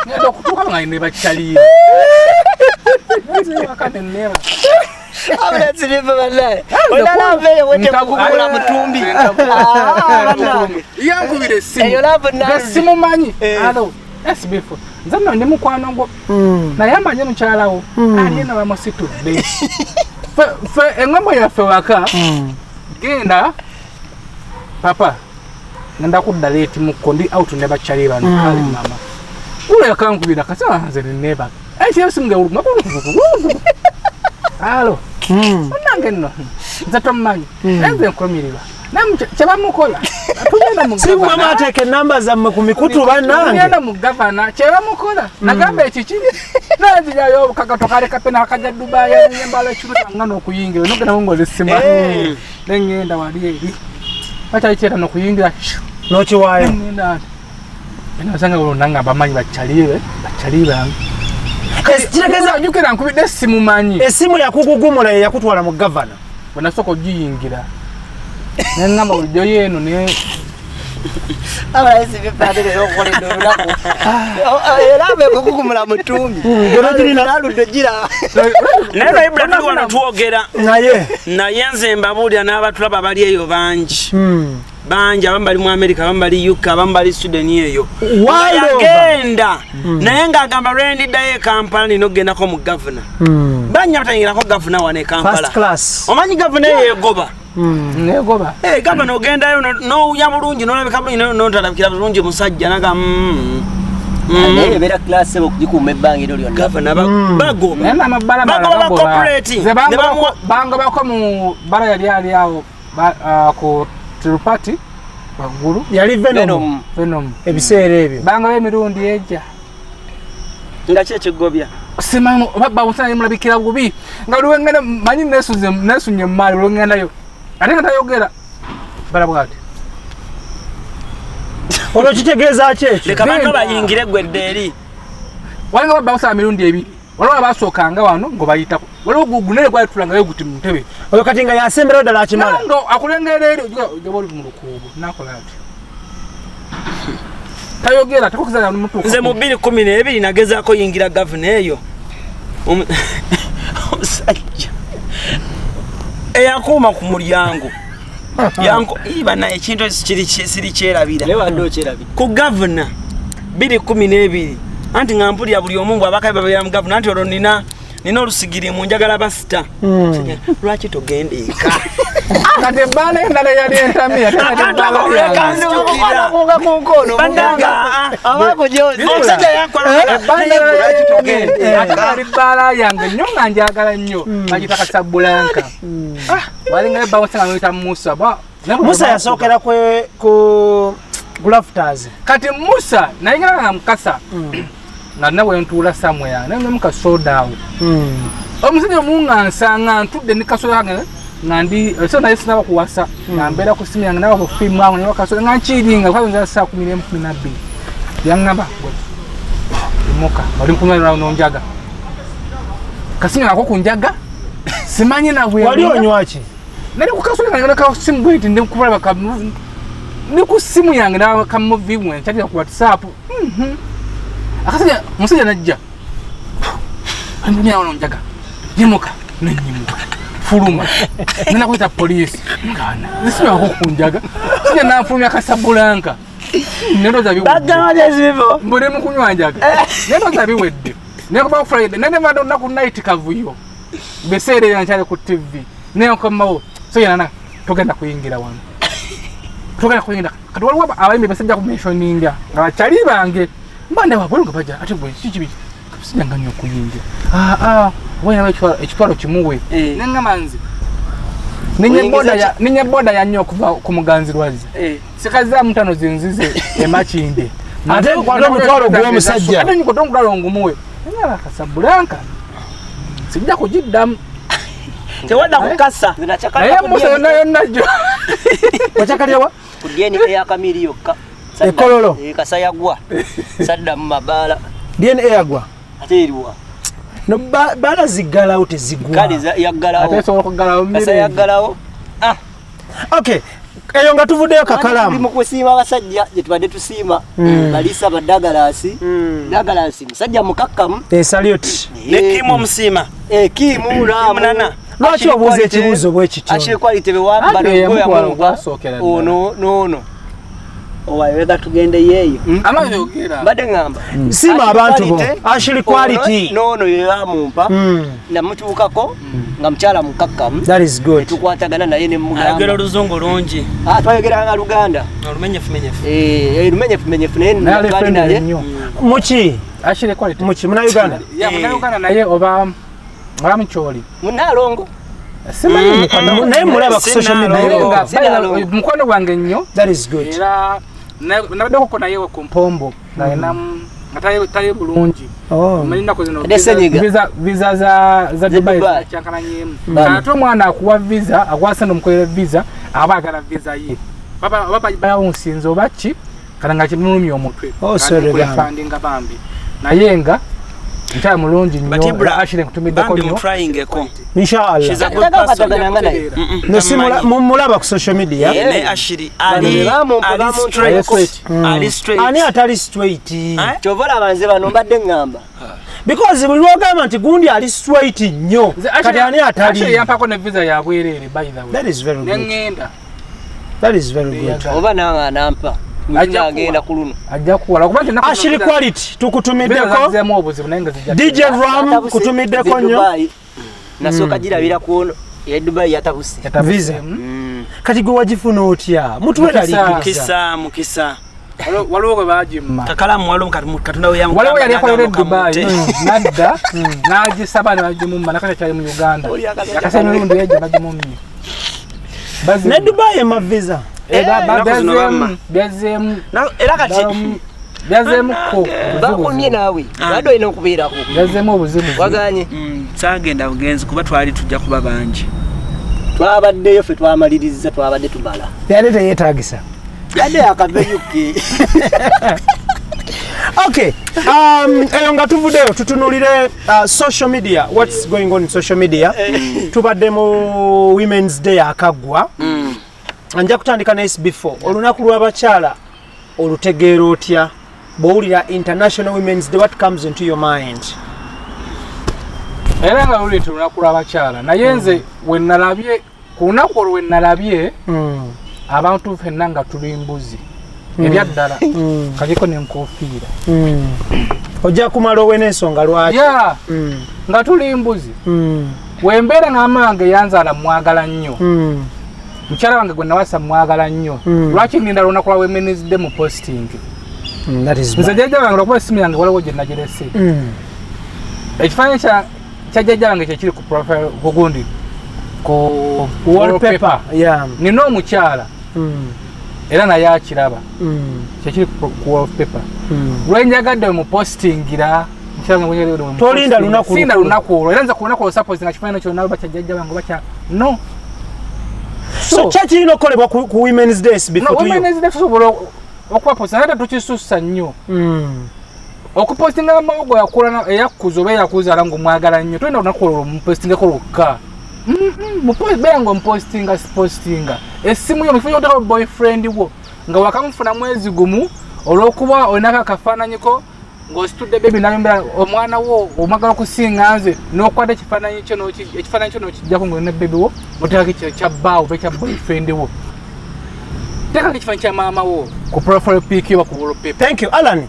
Ngenda okutuuka nga ne bakyaliira. Nze waka ne neebaka. Abula banaye. Olala mbeyo wete kukula mutumbi. Bannange. Yankubira essimu. Eyo love Nga simumanyi. Alo, SB4. Nze nno ndi mukwano gwo. Naye amanyi mukyala wo. Ali eno bamusitudde. Ffe eŋŋambo yaffe waka. Genda papa ngenda kudda leeti mukko ndi out ne bakyali bano kale mama. Ule yakankubira kati nze neebaka. Ekiro simu nga Alo. Munnange nno nze tommanyi. Nze nkumirirwa. Naye kye bamukola. Tugenda mu Si mwe gavana. mwateeka enamba zammwe ku mikutu bannange. Tugenda mu gavana kye bamukola. Nagamba ekiki. Nanzijayo kagato kale kapena akajja Dubai nembala ekiro nga n'okuyingira nogenda ngo sima. Ne ngenda wali eri. Bakyali kyera n'okuyingira. N'okiwaayo. Ngenda. Eno olwo nanga abamanyi bakyalibe bakyali bange. Kitegeeza Jjukira nkubidde essimu manyi. Essimu yakugugumula ye yakutwala mu gavana. Bwe nasooka ogiyingira. Ne ŋŋamba bulijjo yeeno ne Abula SB4 okukola olunaku. Era abe kukukumula mutumbi. Aludde gira. Naye Bayibuli tuli wano twogera. Naye. Naye nze mbabuulira n'abatulaba bali eyo bangi. Bangi abamu bali mu America, abamu bali UK, abamu bali Sweden eyo. Yagenda. Naye ng'agamba lwendiddayo e Kampala nina okugendako mu gavana. Bannya batayingirako gavana wano e Kampala. First class. Omanyi gavana eyo egoba. Negoba. Gavana ogendayo n'owunya bulungi n'olabika bulungi n'otalabikira bulungi musajja naga Naye ebeera class okugikuuma ebbanga eryo lyonna. Gavana bagoba. Naye n'amabbala Bagoba bagoba. corporate. Nze bangobako mu bbala yali ali awo ku Tirupati waggulu. Yali Venom. Venom. Ebiseera ebyo. Bangoba emirundi ejja. Nga ki ekigobya? Simanyi oba bawusana mulabikira bubi. Nga buli wengenda manyi nesunye emaali buli wengendayo. Ate nga tayogera. Bala bw'ati. Olwo kitegeeza ki ekyo? Leka banno bayingire gwe dda eri. Walinga babawusana emirundi ebiri. Waliwo abasookanga wano ngo bayitako. Waliwo gunene gwalitulangayo guti mu ntebe. Oyo kati nga yasemberayo ddala akimala. Nange akulengera eri ojja oli mu lukuubo n'akola ati. Tayogera takukiza mutuuka. Nze mu 2012 nagezaako yingira gavana eyo. Omusajja eyakuuma ku mulyango. Yanko iba ekintu siri kyerabira. Naye wadde okyerabira. Ku gavana 2012 anti nga mpulira buli omu ng'abakabi babeera mu gavana anti olwo nina olusigiri mu njagala basita. Lwaki togenda eka? Kati ebbaala endala eyali entamye ate Akantu ako lwekanzijukira. Bunga ku nkono. Bannange, omusajja yankola lwaki togenda ate kali bbaala yange nnyo nga njagala nnyo bagiyita Kasablanka. Walingayo ebbawusa nga bamuyita Musa. Musa yasookera ku Grafters. Kati Musa naye nga mukasa nga nawe ntuula somewhere naye nga soda awo. Omusajja omu nga nsanga ntudde ne kasoda kange nga ndi so naye sinaba kuwasa nga mbeera ku simu yange naba ku fiimu awo naye kasoda nga nkiringa kwanza saa 11 12 yangamba imuka oli nkunywa n'onjaga kasinga nako kunjaga simanyi na bwe wali onywa ki nali ku kasoda kange naka simu bweti ndi kubalaba ka ndi ku simu yange naba ka movie mwe nkyalira ku WhatsApp. Akasajja omusajja najja nkunywa n'onjaga nyimuka nenyimuka fuluma nina kuyita poliisi ngana nsiba kunjaga sija nanfulumya Kasablanka nendo biwedde mbuli mu kunywa njaga nendo biwedde nekuba Friday nene mado naku night kavuyo beseere yankyale ku TV nenkomawo so yana togenda kuyingira wano togenda kuyingira kati waliwo abayimbi basajja ku mentioninga nga bakyali bange mbanda wabwe nga baja ate gwe kiki sijja nga nnyo okuyingira wena ekitwalo kimuwe nengamba nze ninye boda yannyo okuva ku Muganzi Lwazi sikazaamu ntano zinzize emakinde ate nkwata omutwalo gw'omusajja ate nkwata omutwalo ngumuwe nengamba Kasablanka sijja kugiddamu tewadda kukasa naye Musa yonna yonna jjo wacakalirawa ku DNA ya Kamiri yokka Ekololo Kasayagwa sadda mu mabaala DNA yagwa ate eriwa no baala ziggalawo tezigwa kale yaggalawo ate esobola okuggalawo Kasa yaggalawo. Okay eyo nga tuvuddeyo kakalamu tuli mu kusiima abasajja gye tubadde tusiima Balisa ba Douglas Douglas musajja mukakkamu salute ne Kimu omusiima Kimu Ramu Nana Lwaki obuuza ekibuuzo bwe kityo? Ashley Quality be wamba Ate no yamutwala goya ogwasookera ddala. ono nono. Owayega tugende yeeyo. Ama yogera. Mbadde ŋŋamba. Siima Ashley abantu bo. Quality, Ashley Quality. ono noono ye bamumpa. Namutuukako nga mukyala mukakkamu. That is good. Tukwatagana naye ne Ayogera mugamba. oluzungu lungi. Ah, twayogeranga Luganda. Olumenyefumenyefu. Eh, lumenyefumenyefu naye Naye ali twali friendly naye. nnyo. Muki? Ashley Quality. Muki muna Uganda? Ya munnayuganda naye oba oba mukyoli. Munaalongo. Simanyi mukwano. Naye mulaba ku social media. Naye nga Sinalongo. mukwano gwange nnyo. That is good. Era nabaddeko naye ku mpombo nga yena nga tali bulungi. Oh. Omanyi ennaku zino Ate Senyiga. visa za Dubai Dubai. zakyankalanyemu. Ate omwana akuwa visa, akuwa sente omukolera visa, aba agala visa ye. Baba bayawunsinze oba ki, kale nga kimulumya omutwe. Oh, sorry, bambi. Fundinga bambi. Naye nga nkyali mulungi But nnyo, Ibra, era Ashley nkutumiddeko bambi nnyo. mutryingeko. Inshallah. She's a good person. Tatakwatagana naye. No, si mumulaba ku social media. Eh, naye Ashley Bano ali be bamumpa, ali bamumpa. straight. Straight. Ali straight. Ani atali straight? Eh? Kyova olaba nze bano mbadde ŋŋamba. Because buli lwogamba nti gundi ali straight nnyo. Nze Kati ani Ashley atali? yampaako ne visa ya bwereere by the way. That is very Ne good. ŋŋenda. That is very good. Oba nange anampa. Ajja Agenda kuwa. ku luno. Ajja kuwala kuba nti ennaku zino Ashley Quality visa tukutumiddeko. zazzeemu obuzibu naye nga zijja DJ Ram Yatabuse, kutumiddeko ze nnyo. Dubai. Nasooka girabira ku ono. Ye Dubai yatabuse. Visa. Kati gwe wagifuna otya? Mutuweraliikiriza. Mukisa, mukisa. Waliwo gwe baagimma. Kakalamu waliwo Katonda we yamugamba Waliwo yali akolera e n'agamba Dubai kamute. nadda n'agisaba ne bagimumma nakati akyali mu Uganda. Oli akasajja Yakasa emirundi ejja bagimumye. Ne Dubai ema visa. Ennaku zino bamma. Byazzeemu Era kati byazzeemukko Bakumye naawe. Badde olina okubeerako. byazzeemu obuzibu. Waganye. Saagenda bugenzi kuba twali tujja kuba bangi. Twabaddeyo ffe twamalirizza twabadde tumala. Yali teyeetaagisa. Yadde yakava e UK. Okay. Eyo nga tuvuddeyo tutunulire social media. What's going on in social media? Tubadde mu Women's Day akaggwa. Nja kutandika ne SB4. Olunaku lw'abakyala olutegeera otya? Bw'owulira International Women's Day, what comes into your mind? Era nga luli nti olunaku lw'abakyala naye nze we nalabye ku lunaku olwo we nalabye abantu ffenna nga tuli mbuzi ebyaddala kaliko n'enkofiira. Ojja kumala owe n'ensonga lwaki. Ya nga tuli mbuzi wembeera nga wange yanzaala mwagala nnyo. Mukyala wange gwe nawasa mwagala nnyo. Lwaki ndinda lunaku lwa Women's Day mu posting? That is Nze bad. jjajja wange lwakuba essimu yange waliwo gye nagirese. Ekifaananyi kya jjajja wange kyekiri ku profile ku gundi ku Wallpaper. Yeah. Nina omukyala era naye akiraba kyekiri ku wallpaper. Lwenjagadde mu postingira Tolinda lunaku Sinda lukulu. lunaku olwo era nze ku lunaku olwo suppose nga kifaananyi kyonna oba kya jjajja wange oba kya no. So ki kirina okukolebwa ku Women's Day No, SB4 to you? Women's Day tusobola okuba post naye tetukisussa nnyo. Okupostinga amawogo yakula eyakuza oba eyakuzaala ng'omwagala nnyo tolina olunaku olwo mupostingeko lwokka. Beera ng'omupostinga sipostinga essimu yo mu kifo ky'okuteekako boyfriend wo nga wakamufuna mwezi gumu olw'okuba olinako akafaananyiko ng'ositudde bebi nayombera omwana wo omwagala okusinga nze n'okwata ekifaananyi kyo ekifaananyi kyo n'okiggyako ng'olina bebi wo n'oteekako ekyo ekya bbaawo oba ekya boyfriend wo. Teekako ekifaananyi kya maama wo ku profile pic oba ku wallpaper. Thank you. Alan,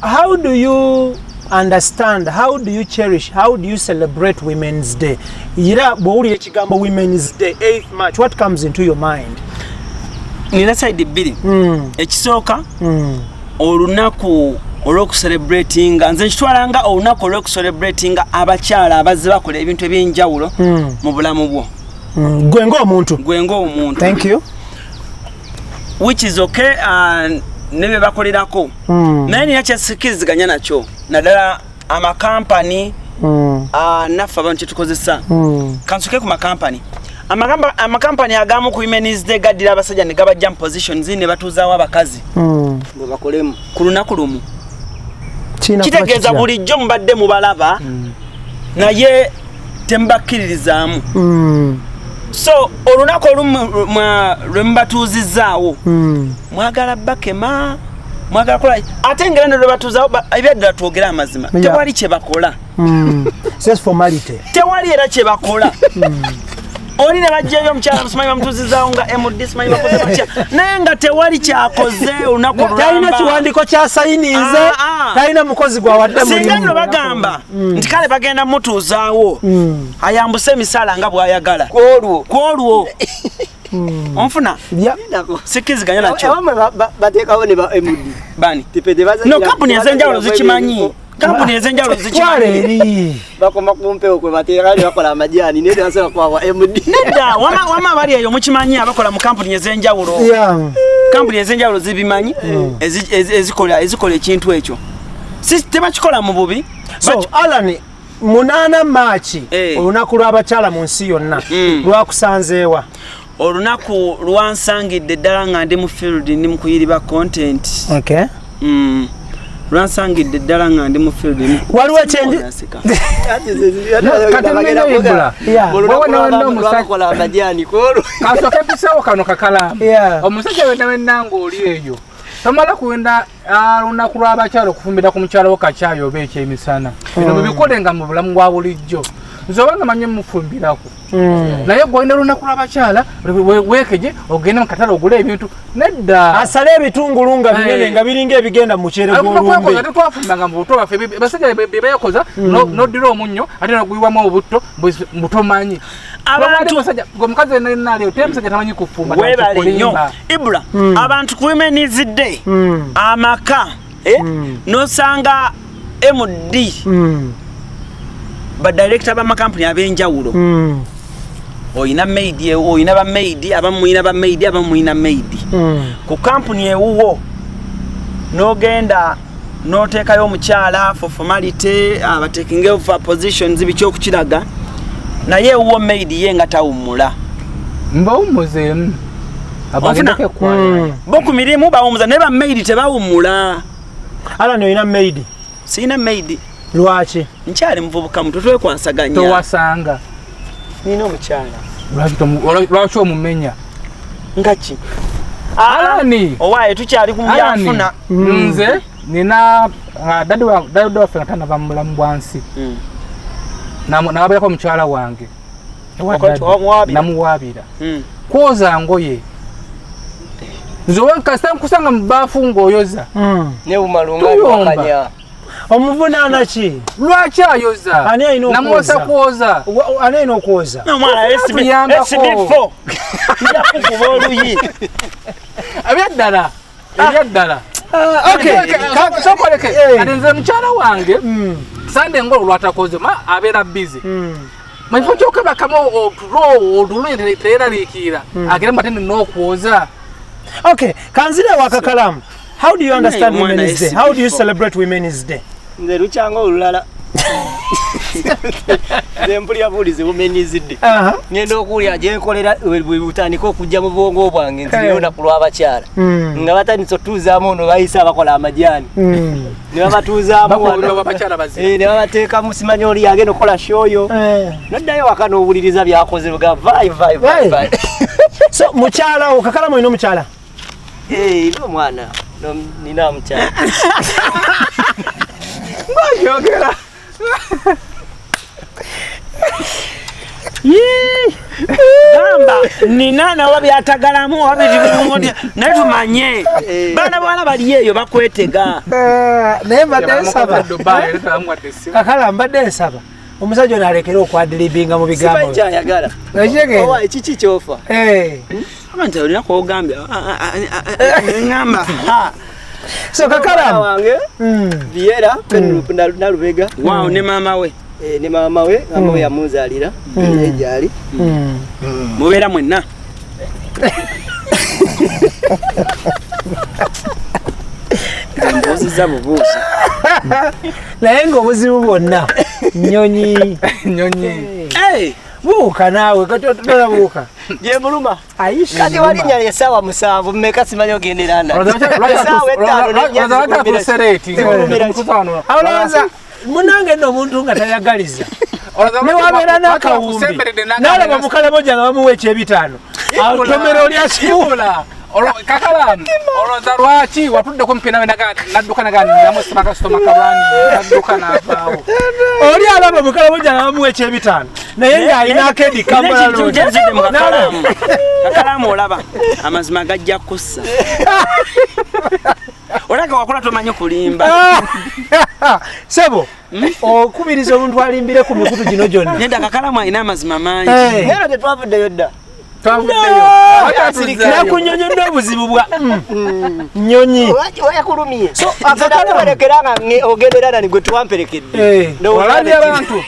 how do you understand, how do you cherish, how do you celebrate Women's Day? Era bw'owulira ekigambo Women's Day, 8th March, what comes into your mind? Nina side bbiri. Ekisooka olunaku olw'okucelebratinga nze nkitwala nga olunaku olw'okucelebratinga abakyala abazze bakola ebintu ebyenjawulo mu bulamu bwo. Gwe ng'omuntu. Gwe ng'omuntu. Thank you. Which is okay ne bye bakolerako. Naye nina kyesikiriziganya nakyo naddala amakampani naffe abantu kyetukozesa. Kansuke ku makampani. Amakampani agamu ku Women's Day gaddira abasajja ne gabajja mu positions ne batuuzaawo abakazi Bwe bakolemu. ku lunaku lumu. Kitegeeza bulijjo mubadde mubalaba naye temubakkiririzaamu. So olunaku olumu lwe mubatuuzizzaawo mwagala bakema, Mwagala kola ate ngera ne lwebatuuzawo ebyaddala twogere amazima. Tewali kye bakola. Just formality. Tewali era kye bakola. Oli ne bajjayo omukyala simanyi bamutuuzizaawo nga MD simanyi bakoze batya naye nga tewali kyakoze olunaku lulamba. Talina kiwandiiko kyasayininze, talina mukozi gwawadde mulimu. Singa nno bagamba nti kale bagenda mutuuzaawo ayambuse emisaala nga bw'ayagala. Kwolwo. Onfuna? Sikkiziganya nakyo. Abamu bateekawo ne ba MD. Bani? No, kampuni ez'enjawulo zikimanyi. Kampuni ez'enjawulo zikimanyi. Bakoma ku mpewo kwe bateeka ne bakola amajaani naye tebasobola kubawa MD. Nedda, wama abali eyo mukimanyi abakola mu kampuni ez'enjawulo. Kampuni ez'enjawulo zibimanyi ezikola ekintu ekyo. Tebakikola mu bubi. So, Alan, 8 Maachi olunaku lw'abakyala mu nsi yonna lwakusanzeewa. Olunaku lwansangidde ddala nga ndi mu field ndi mu kuyiriba content. Okay. Lwansangidde ddala nga ndi mu field. Waliwo ekyendi kasooke mpiseewo kano kakalaamu. Omusajja wenna wenna ng'oli eyo tomala kuwenda lunaku lw'abakyala okufumbira ku mukyala wo kakyayi oba ekyemisana. Bino mubikolenga mu bulamu bwa bulijjo. Nze obanga manyi mufumbirako. Naye gw'olina olunaku lw'abakyala weekeje ogende mu katale ogule ebintu nedda. Asale ebitungulu nga binene nga biringa ebigenda mu muceere gw'olumbe. Tetwafumbanga mu buto bwaffe basajja be beekoza n'oddira omunnyo ate n'oguyiwamu obutto mbutomanyi. Abantu omukazi yenna aliyo teri musajja tamanyi kufumba. Weebale nnyo. Ibra, abantu ku Women's Day amaka n'osanga MD badirekita b'amakampuni ab'enjawulo. Oyina maid, oyina ba maid, abamu muyina ba maid, abamu muyina maid. Ku kampuni ewuwo n'ogenda n'oteekayo omukyala for formality, abatekinge for positions biki okukiraga, naye ewuwo maid ye nga tawummula. Mbawummuzeemu. Abagendeko ekwaya. Bo ku mirimu bawummuza naye ba maid tebawummula. Alan oyina maid? Sirina maid. Lwaki? Nkyali muvubuka muto twekwasaganya. Towasanga. Nina omukyala. Lwaki omumenya? Nga ki? Alani. Owaaye tukyali ku byanfuna. Nze nina daddy waffe nga tanava mu bulamu bwa nsi. Nawaabirako omukyala wange. Namuwaabira. Kwoza ngoye. Nze kasita nkusanga mu bbaafu ng'oyoza. Ne bumalunga. Omuvunaana ki? Lwaki ayoza? Ani alina okwoza? Namuwasa kwoza. Ani alina okwoza? Omwana SB4. Nja kukuba oluyi. Ebyaddala. Ebyaddala. Okay. Sokoleke. Ate nze mukyala wange Sande ngolo lwatakoze ma abeera busy. Mu kifo ky'okwebakamu otulo otulo teeraliikirira agende mu batende n'okwoza. Okay, kanzire wakakalamu. How do you understand Women's Day? How do you celebrate Women's Day? Nze lukyanga olulala. Nze mpulira buulizi Women's Day. Ngenda okuwulira gye nkolera bwe butandika okujja mu bwongo bwange nti lunaku lw'abakyala. Nga batandise otuuzaamu ono bayise abakola amajaani. Ne babatuuzaamu wano. Ne babateekamu simanyi oli agenda okukola shoyo. Noddayo waka n'owuliriza by'akoze ga vai vai vai. So mukyala wo kakalamu olina omukyala? Omwana nina mukyala. Ng'oyogera. Gamba nina nawa byatagalamu naye tumanye baana bawala bali eyo bakwetega. Naye mbadde nsaba. Kakala mbadde nsaba. Omusajja ono alekere okwadilibinga mu bigambo. Simanyi kyayagala. Owa ekiki kyofa? Abantu olina kwogambye ngamba. So kakala wange Viera Nalubega. Wow, ne maama we. Ne maama we, maama we yamunzaalira naye gyali. Mubeera mwenna. Mbuuzizza bubuuzi. Naye ng'obuzibu bwonna nnyonyi. Nnyonyi. Buuka naawe kati otola buuka. Gye muluma. Kati walinnya essaawa 7 mmeka simanyi ogendera ndala. Essaawa 5 Olowooza munange nno omuntu nga tayagaliza. Ne wabeera n'akawumbi. N'alaba mukalamoja nga bamuwa ekyebitaano. Atomera oli akiwula. Kakalamu olowooza lwaki watuddeko mpina nadduka namusima kasitoma kalwani nadduka navaawo. Oli alaba mukalamuja nabamuwa ekyebitaano naye ng'alina akedi kambalalokakalamu. Olaba amazima gajja kussa. Olaka wakola tomanyi kulimba. Sebo okubiriza omuntu alimbire ku mikutu gino gyonna. Nenda kakalamu alina amazima mangi. Era tetwavuddeyo dda. Nakunyonyodde obuzibu bwa nnyonyi. Wayakulumye. Nakuwerekera nga ogendera nani gwe tuwamperekedde. Olabye abantu.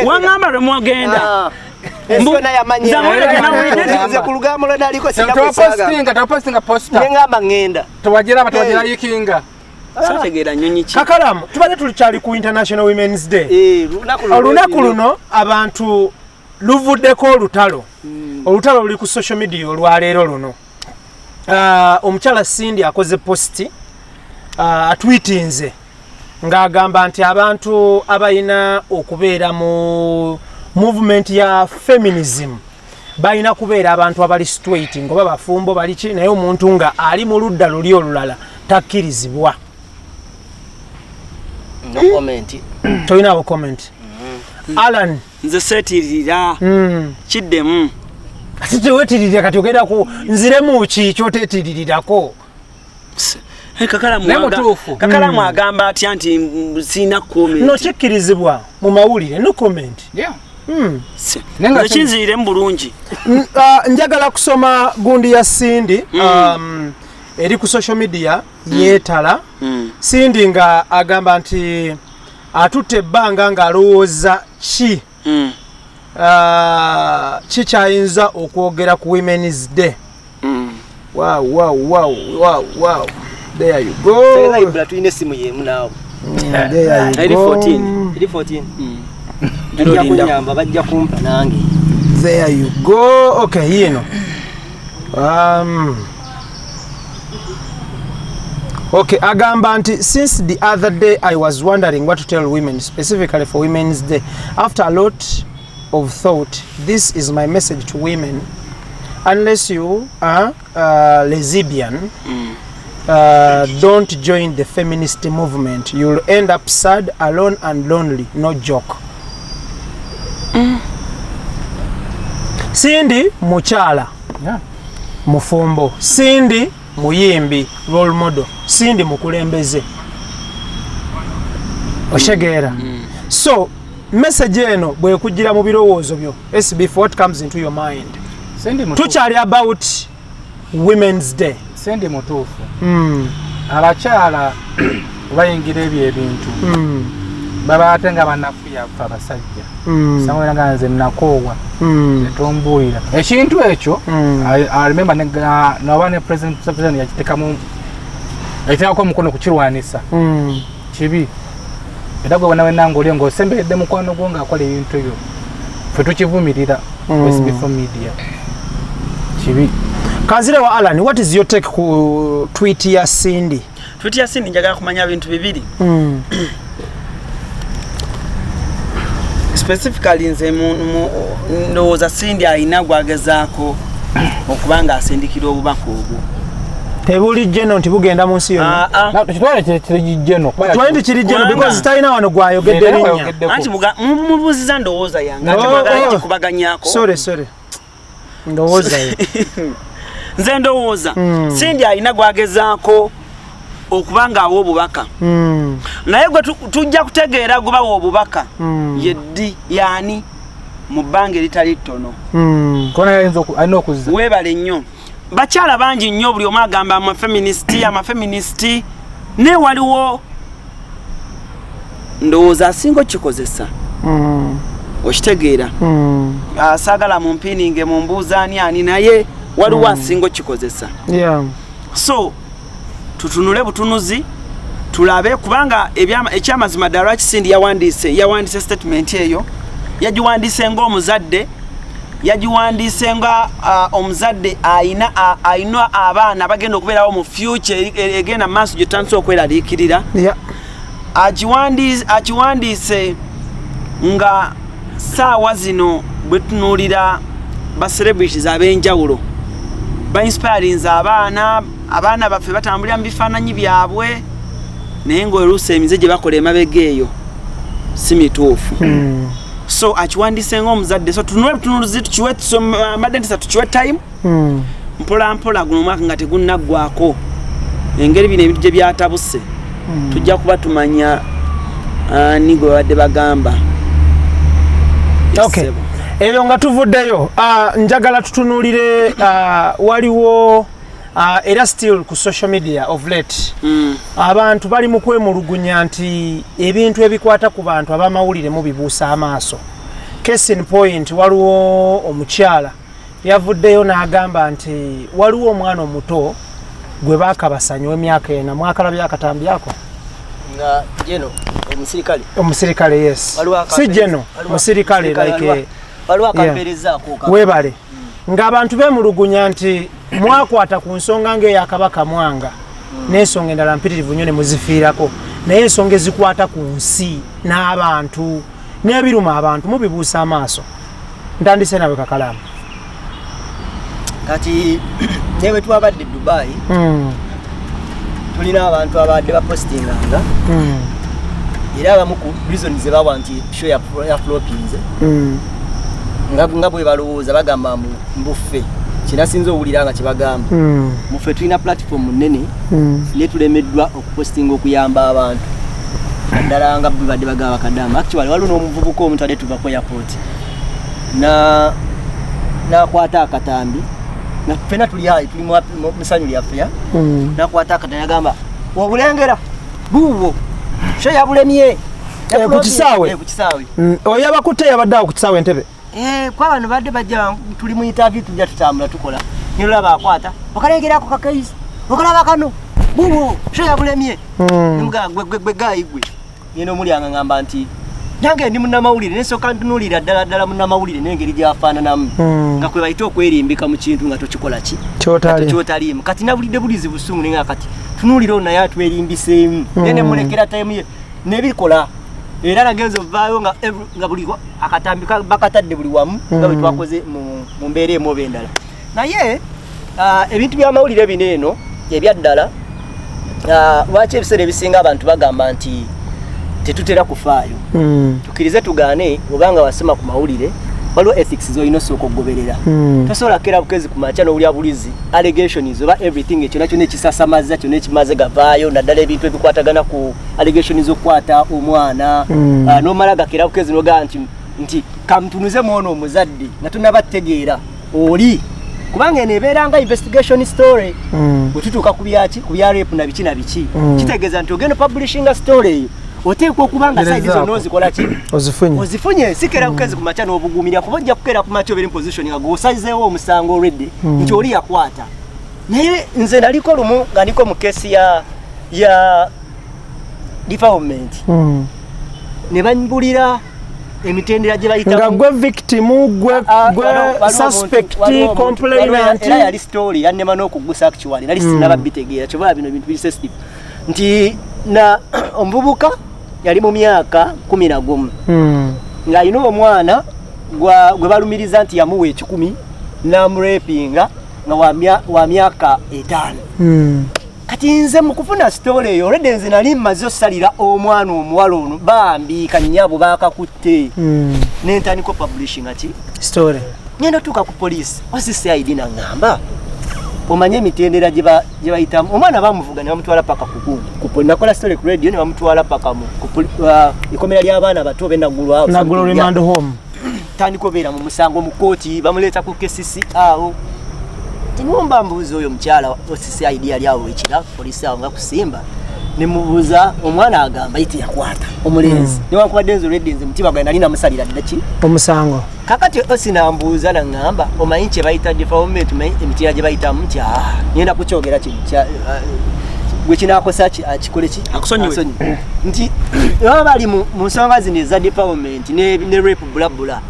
Wangamba lwe mwagenda. Nze ku lugambo lwe naliko Tewapostinga posta. Nengamba ngenda. Tewagiraba tewagira yikinga. Sategeera nnyonyi ki. Kakalamu tubadde tulikyali ku International Women's Day. Olunaku luno abantu luvuddeko olutalo. Olutalo luli ku social media olwaleero luno. Omukyala Cindy akoze posti atweetinze ng'agamba nti abantu abalina okubeera mu movement ya feminism balina kubeera abantu abali straight ngoba bafumbo bali ki, naye omuntu nga ali mu ludda luli olulala takkirizibwa. No comment. Tolinawo comment. Alan nze seetirira kiddemu. Ate teweetiririra kati ogenda ku nziremu ki kyoteetiririrako? Kakalamu agamba atya nti sirina comment. No kikkirizibwa mu mawulire no comment. Nze kinziriremu bulungi. Njagala kusoma gundi ya Cindy eri ku social media yeetala. Cindy nga agamba nti atutte ebbanga ng'alowooza ki kikyayinza okwogera ku Women's Day. Wow, wow, wow, wow, wow. There you go. Tulina essimu y'emu naawe. There you go. Eri 14. Bajja kunyamba, bajja kumpa nange. There you go. Okay, yino. Okay, agamba nti since the other day I was wondering what to tell women, specifically for Women's Day. After a lot of thought, this is my message to women. Unless you are lesbian, don't join the feminist movement. You'll end up sad, alone and lonely. No joke. Cindy mukyala, mufumbo. Cindy muyimbi, role model. Cindy mukulembeze. Oshegeera. So message eno bwekugira mu birowoozo byo SB, what comes into your mind? Tukyali about Women's Day. Cindy mutuufu. Abakyala bayingira ebyo ebintu baba ate nga banafu yaffe abasajja. Samwera nga nze nakoowa tetombuulira ekintu ekyo. I remember noba ne president yakitekamu yakitekako omukono kukirwanisa. Kibi era gwe wena ng'oli ng'osemberedde mukwano gwo ng'akola ebintu ebyo, ffe tukivumirira. SB4 Media kibi. Kanzire wa Alan, what is your take ku tweet ya Cindy? Tweet ya Cindy njagala kumanya bintu bibiri. Specifically nze ndowooza Cindy alina gwagezaako okubanga asindikira obubaka obwo. Tebuli jeno nti bugenda mu nsi yonna. Kitwale kiri jeno. Kitwale nti kiri jeno because talina wano gwayogedde linnya. Anti mubuuziza ndowooza yange. Ate mwagala kikubaganyaako. Sorry. Ndowooza yo. Nze ndowooza Cindy alina gwagezaako okubanga awa obubaka. Naye gwe tujja kutegeera gubawa obubaka ye ddi yaani mu bbanga eritali ttono. Weebale nnyo. Bakyala bangi nnyo buli omu agamba amafeministi naye waliwo ndowooza asinga okikozesa. Okitegeera. Saagala mumpiininge mumbuuza ani ani naye waliwo asinga okikozesa. So tutunule butunuzi tulabe kubanga ekyamazima ddala lwaki Cindy yawandiise statement eyo. Yagiwandiise ng'omuzadde, yagiwandiise nga omuzadde ayina abaana bagenda okubeerawo mu future egenda maaso gye tutandise okweraliikirira. Akiwandiise nga saawa zino bwe tunuulira ba celebrities ab'enjawulo Bainspirinze abaana, abaana baffe batambulira mu bifaananyi byabwe, naye ng'oluusi emize gye bakola emabega eyo si mituufu. So akiwandiise ng'omuzadde, so tunule butunuzi, tukiwe, mbadde ntisa tukiwe time mpola mpola. Guno omwaka nga tegunnaggwako, engeri bino ebintu gye byatabuse, tujja kuba tumanya ani gwe babadde bagamba. Yes, ssebo. Ebyo nga tuvuddeyo, njagala tutunuulire, waliwo era still ku social media of late, abantu bali mu kwemulugunya nti ebintu ebikwata ku bantu ab'amawulire mubibuusa amaaso. Case in point, waliwo omukyala yavuddeyo n'agamba nti waliwo omwana omuto gwe baakabasanya ow'emyaka 4. Mwakalabye akatambi ako? Nga jeno omusirikale. Omusirikale, yes. Si jeno musirikale, like waliwo akampeerezaako. Weebale. Ng'abantu beemulugunya nti mwakwata ku nsonga ng'eyakabaka Mwanga n'ensonga endala mpitirivu nnyo ne muzifiirako, naye ensonga ezikwata ku nsi n'abantu n'ebiruma abantu mubibuusa amaaso. Ntandise nawe, Kakalaamu. Kati ne bwe twabadde e Dubai, tulina abantu abadde bapostinganga, era abamu ku reason ze bawa nti show ya flopinze, nga bwe balowooza, bagamba mbu mbuffe kinasinza owulira nga kyebagamba, muffe tulina platform nene, naye tulemeddwa okupostinga okuyamba abantu, naddala nga bwe badde bagamba kadama. Actually, waliwo n'omuvubuka omuntu adde tuva ku airport na nakwata akatambi nga ffenna tuli ayi, tuli mu ssanyu lyaffe ya nakwata akatambi nagamba, "Obulengera buubwo, show yabulemye." Eh, ku kisaawe? Eh, ku kisaawe. Oyo yabakutte yabadde awo ku kisaawe Entebe? Eh, kwa bano badde bajja, tuli mu interview, tujja tutambula tukola, nilolaba akwata okalengerako kakaisi, okalaba kano, buubwo, show yabulemye. Nemugamba, gwe gwe gwe gayi gwe ngenda omulyanga, ngamba nti nange ndi munnamawulire, nesooka ntunuulira ddala ddala munnamawulire n'engeri gyafaananamu, nga kwe bayita okwerimbika mu kintu nga tokikola ki. Kyotali. Kyotaliimu. Kati nabulidde bulizi busungu, nenga kati tunuulira ono naye atwerimbiseemu, naye nemulekera time ye nebikola. Era nagenza ovaayo nga nga buli akatambi bakatadde buli wamu nga bwe twakoze mu mbeera emu oba endala. Naye ebintu by'amawulire bino eno ebyaddala, lwaki ebiseera ebisinga abantu bagamba nti tetutera kufaayo? Tukkirize tugaane, obanga wasoma ku mawulire, waliwo ethics zolina osooka okugoberera. Tosobola kukeera bukezi ku makya n'owulya bulizi allegations oba everything ekyo kyonna ekisasamaza, kyonna ekimaze gavaayo, naddala ebintu ebikwatagana ku allegations z'okukwata omwana. N'omala gakeera bukezi nogaa nti kamutunuze mwono omuzadde nga tonaba tutegeera oli, kubanga eno ebeera nga investigation story. Bwe tutuuka ku byaki, ku bya rape na biki na biki, kitegeeza nti ogenda publishinga story eyo, oteekwa okuba nga side zonna ozikola ki? Ozifunye. Ozifunye. Sikeera bukezi ku makya n'obugumira, kuba ojja kukeera ku makya obeere mu position nga gweosazeewo omusango already nti oli yakwata. Naye nze naliko lumu nga ndiko mu kesi ya defilement, ne bambulira emitendera gye bayitamu. Nga gwe victim, gwe gwe suspect, complainant? Era yali story yannema n'okugusa. Actually, nali sinaba bitegeera, kyova bino bintu biri sensitive, nti na omuvubuka yali mu myaka 11, ng'alina omwana gwe balumiriza nti yamuwa 100 n'amurepinga, nga wa myaka 5. Kati nze mu kufuna story eyo, olwedde nze nali mmaze osalira omwana omuwala ono, bambi kannyabo baakakutte, nentandika publishing ki? Story. Ngenda otuuka ku poliisi, OCCID naŋŋamba, omanye emitendera gye bayitamu, omwana bamuvuga ne bamutwala paka nakola story ku radio, ne bamutwala paka ku ikomera ly'abaana abato oba enaggulu awo. Naggulo remand home. Tandika obeera mu musango mu kooti, bamuleeta ku KCC awo. Tinumba mbuuza oyo omukyala OCCID yali awo ekira poliisi awo nga kusimba, nemubuuza, omwana agamba ye teyakwata omulenzi, newankubadde nze olwedde nze mutima gwange nali namusalira dda ki? Omusango. Kakati osi nambuuza naŋŋamba, omanyi kye bayita defilement? Omanyi emitendera gye bayitamu? Nti "Ah, ngenda kukyogera kino gwe kinakosa akikole ki?" Akusonyiwe. Asonyiwe. Nti baba bali mu nsonga zino eza defilement ne rape bulabula,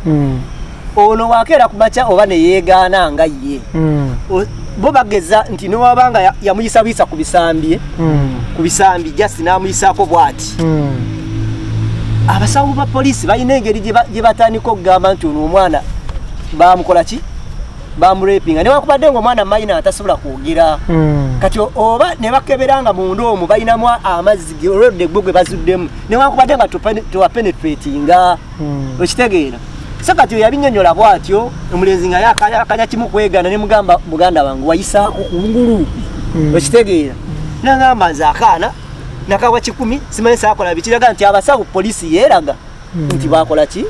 ono wakeera ku makya oba neyeegaana nga ye, bo bageza nti newabanga yamuyisabuyisa ku bisambi, ku bisambi just n'amuyisaako bw'ati, abasawo ba poliisi balina engeri gye batandika okugamba nti ono omwana bamukola ki? Bamurapinga newakubadde nga omwana mayina atasobola kwogera. Kati oba ne bakebera nga munda omwo balinamu amazzi olwedde gwe gwe bazuddemu, newakubadde nga tewapenetratinga. Okitegeera? So kati oyo yabinnyonnyola bw'atyo, omulenzi nga yakanya kimu kwegana, ne mugamba, muganda wange wayisaako kungulu. Okitegeera? Nagamba nze akaana nakawa 100, simanyi saakola bikiraga nti abasawo poliisi yeeraga nti bakola ki,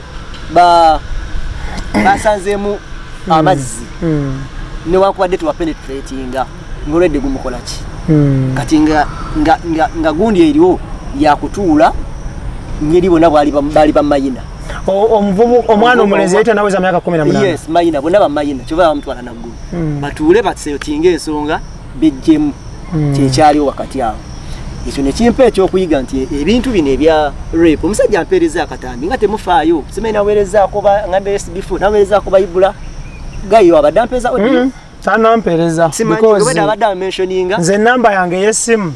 basanzeemu amazzi newankubadde tewapenetratinga, ng'olwedde gumukola ki. Kati nga gundi eriwo yakutuula ngeri bonna baali bamayina. Omuvubu omwana omulenzi yali tanaweza myaka 18. Yes, mayina, bonna bamayina, kyova bamutwala naggulu batuule basetinga ensonga bejjemu. Kyekyaliwo wakati awo. Ekyo nekimpa ekyokuyiga nti ebintu bino ebya rape, omusajja ampeereza akatambi nga temufaayo, simanyi naweerezaako ngambe SB4, naweerezaako bayibula gayo abadde ampeereza audio. Tanampeereza. Simanyi obadde abadde amentioninga. Nze namba yange ey'essimu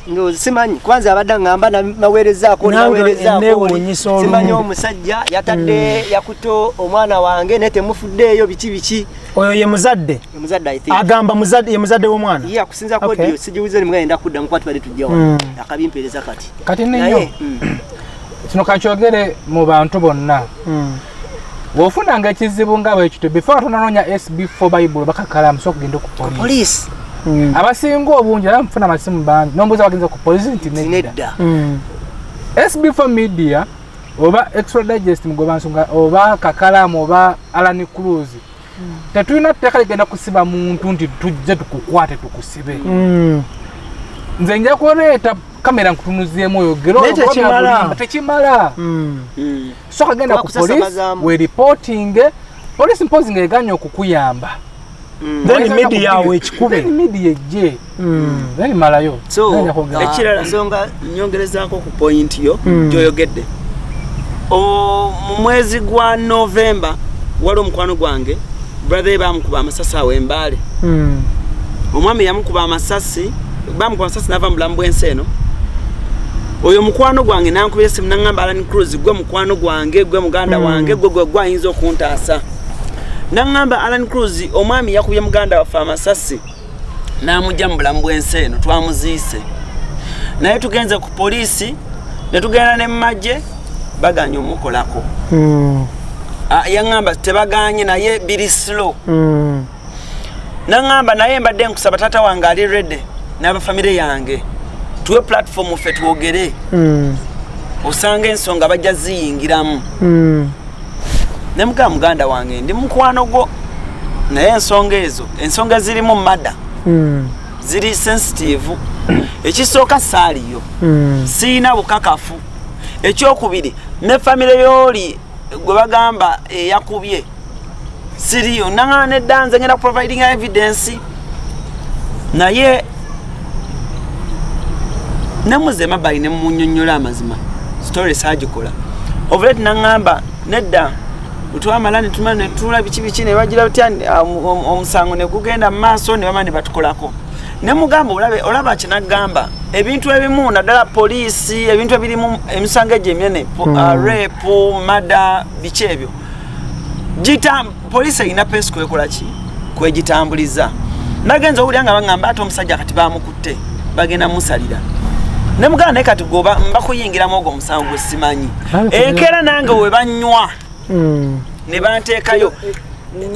Ndowooza simanyi, kwanza abadde aŋŋamba naweerezaako, Nange naweerezaako oli. neewuunyisa olumu. Simanyi omusajja yatadde yakutte omwana wange naye temufuddeeyo biki biki. Oyo ye muzadde? Omuzadde, I think. Agamba muzadde, ye muzadde w'omwana? Ye akusinza ku audio, sigiwulize ni mugenda kuddamu kuba tubadde tujja wano. Akabimpeereza kati. Kati nnyo. Naye, Kino kakyogere mu bantu bonna. Bw'ofunanga ekizibu nga bwe kityo, before tonanoonya SB4 Bible bakakalamu, so okugenda ku police. Police. Abasinga obungi era nfuna amasimu bangi, nombuuza bagenze ku police nti nedda. Nedda. SB4 Media oba Extra Digest Mugobansonga oba Kakalamu oba Alan Cruz, tetulina tteeka ligenda kusiba muntu nti tujje tukukwate tukusibe. Nze nja kuleeta kamera nkutunuzeemu oyogere Naye oba tekimala. byabulimba, tekimala. So kagenda ku police Bakusasamazamu. we reporting, police mpozi ng'eganye okukuyamba. Then media awo ekikube. Then media ejje. Then malayo. So, Then nja kwogera. Ekirala, ensonga nyongerezaako ku point yo gyoyogedde. Mu mwezi gwa November waliwo omukwano gwange, brother ye bamukuba amasasi awo Embaale. Omwami yamukuba amasasi, bamukuba amasasi n'ava mu bulamu bw'ensi eno. Oyo mukwano gwange nankubira esimu naŋŋamba, Alan Cruz, gwe mukwano gwange, gwe muganda wange, gwe gwe gwe ayinza okuntaasa. Naŋŋamba, Alan Cruz, omwami yakubye muganda waffe amasasi n'amugja mu bulamu bw'ensi eno, twamuziise, naye tugenze ku poliisi ne tugenda ne mumagye, baganye omukolako. Ah, yaŋŋamba tebaganye naye biri slow. Naŋŋamba naye mbadde nkusaba, taata wange ali ready n'abafamire yange, tuwe platform ffe twogere, osanga ensonga bajja ziyingiramu. Ne mugamba, muganda wange, ndi mukwano gwo, naye ensonga ezo, ensonga ezirimu mada ziri sensitive. Ekisooka, saaliyo, siina bukakafu. Ekyokubiri, ne famire yooli gwe bagamba eyakubye siriyo. Naŋŋana nedda, nze ngenda providing evidence. Naye nemuze emabbali ne munyonnyola amazima, story saagikola ovulet. Naŋŋamba nedda, bwetwamala netumala netuula biki biki ne bagira batya, omusango ne gugenda mu maaso ne bamala ne batukolako. Ne mugamba olabe, olaba kyenagamba, ebintu ebimu naddala poliisi, ebintu ebirimu emisango egyo eminene, rape, murder, biki ebyo, gita poliisi erina pace kwekola ki kwegitambuliza. Nagenza owulira nga baŋŋamba ate omusajja kati bamukutte, bagenda musalira. Ne muganda naye kati goba mbakuyingiramu ogwo omusango gwe simanyi. Enkeera nange we banywa ne banteekayo,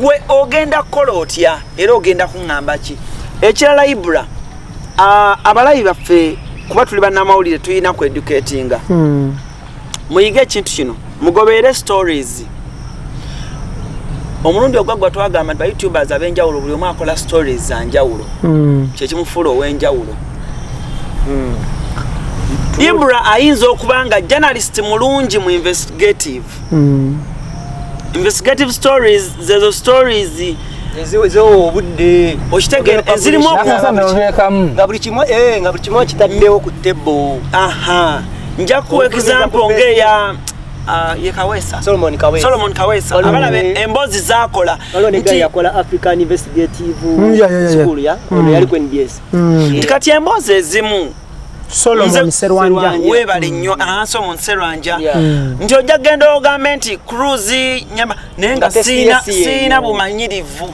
gwe ogenda kukola otya era ogenda kuŋŋamba ki? Ekirala, Ibra, abalabi baffe, kuba tuli bannamawulire, tulina ku educatinga. Muyige ekintu kino, mugoberere stories. Omulundi ogwaggwa twagamba nti ba youtubers ab'enjawulo buli omu akola stories za njawulo, kyekimufuula ow'enjawulo. Ibra ayinza okuba nga journalist mulungi mu investigative stories, zezo stories Eziwa obudde. Okitegeera, ezirimu Nga buli kimu kitaddewo ku table. Aha, nja kuwa example ng'eya ye Kawesa. Solomon Kawesa. Solomon Kawesa. Abalabe emboozi zakola. Waliwo ne guy yakola African Investigative Yeah. School ya ono yali ku NBS. Nti kati emboozi ezimu Solomon Serwanja. Serwanja. Weebale nnyo. Aha, Solomon Serwanja. Nti ojja kugenda ogambe nti Cruise nyama, naye nga Nga siina tesi siina bumanyirivu.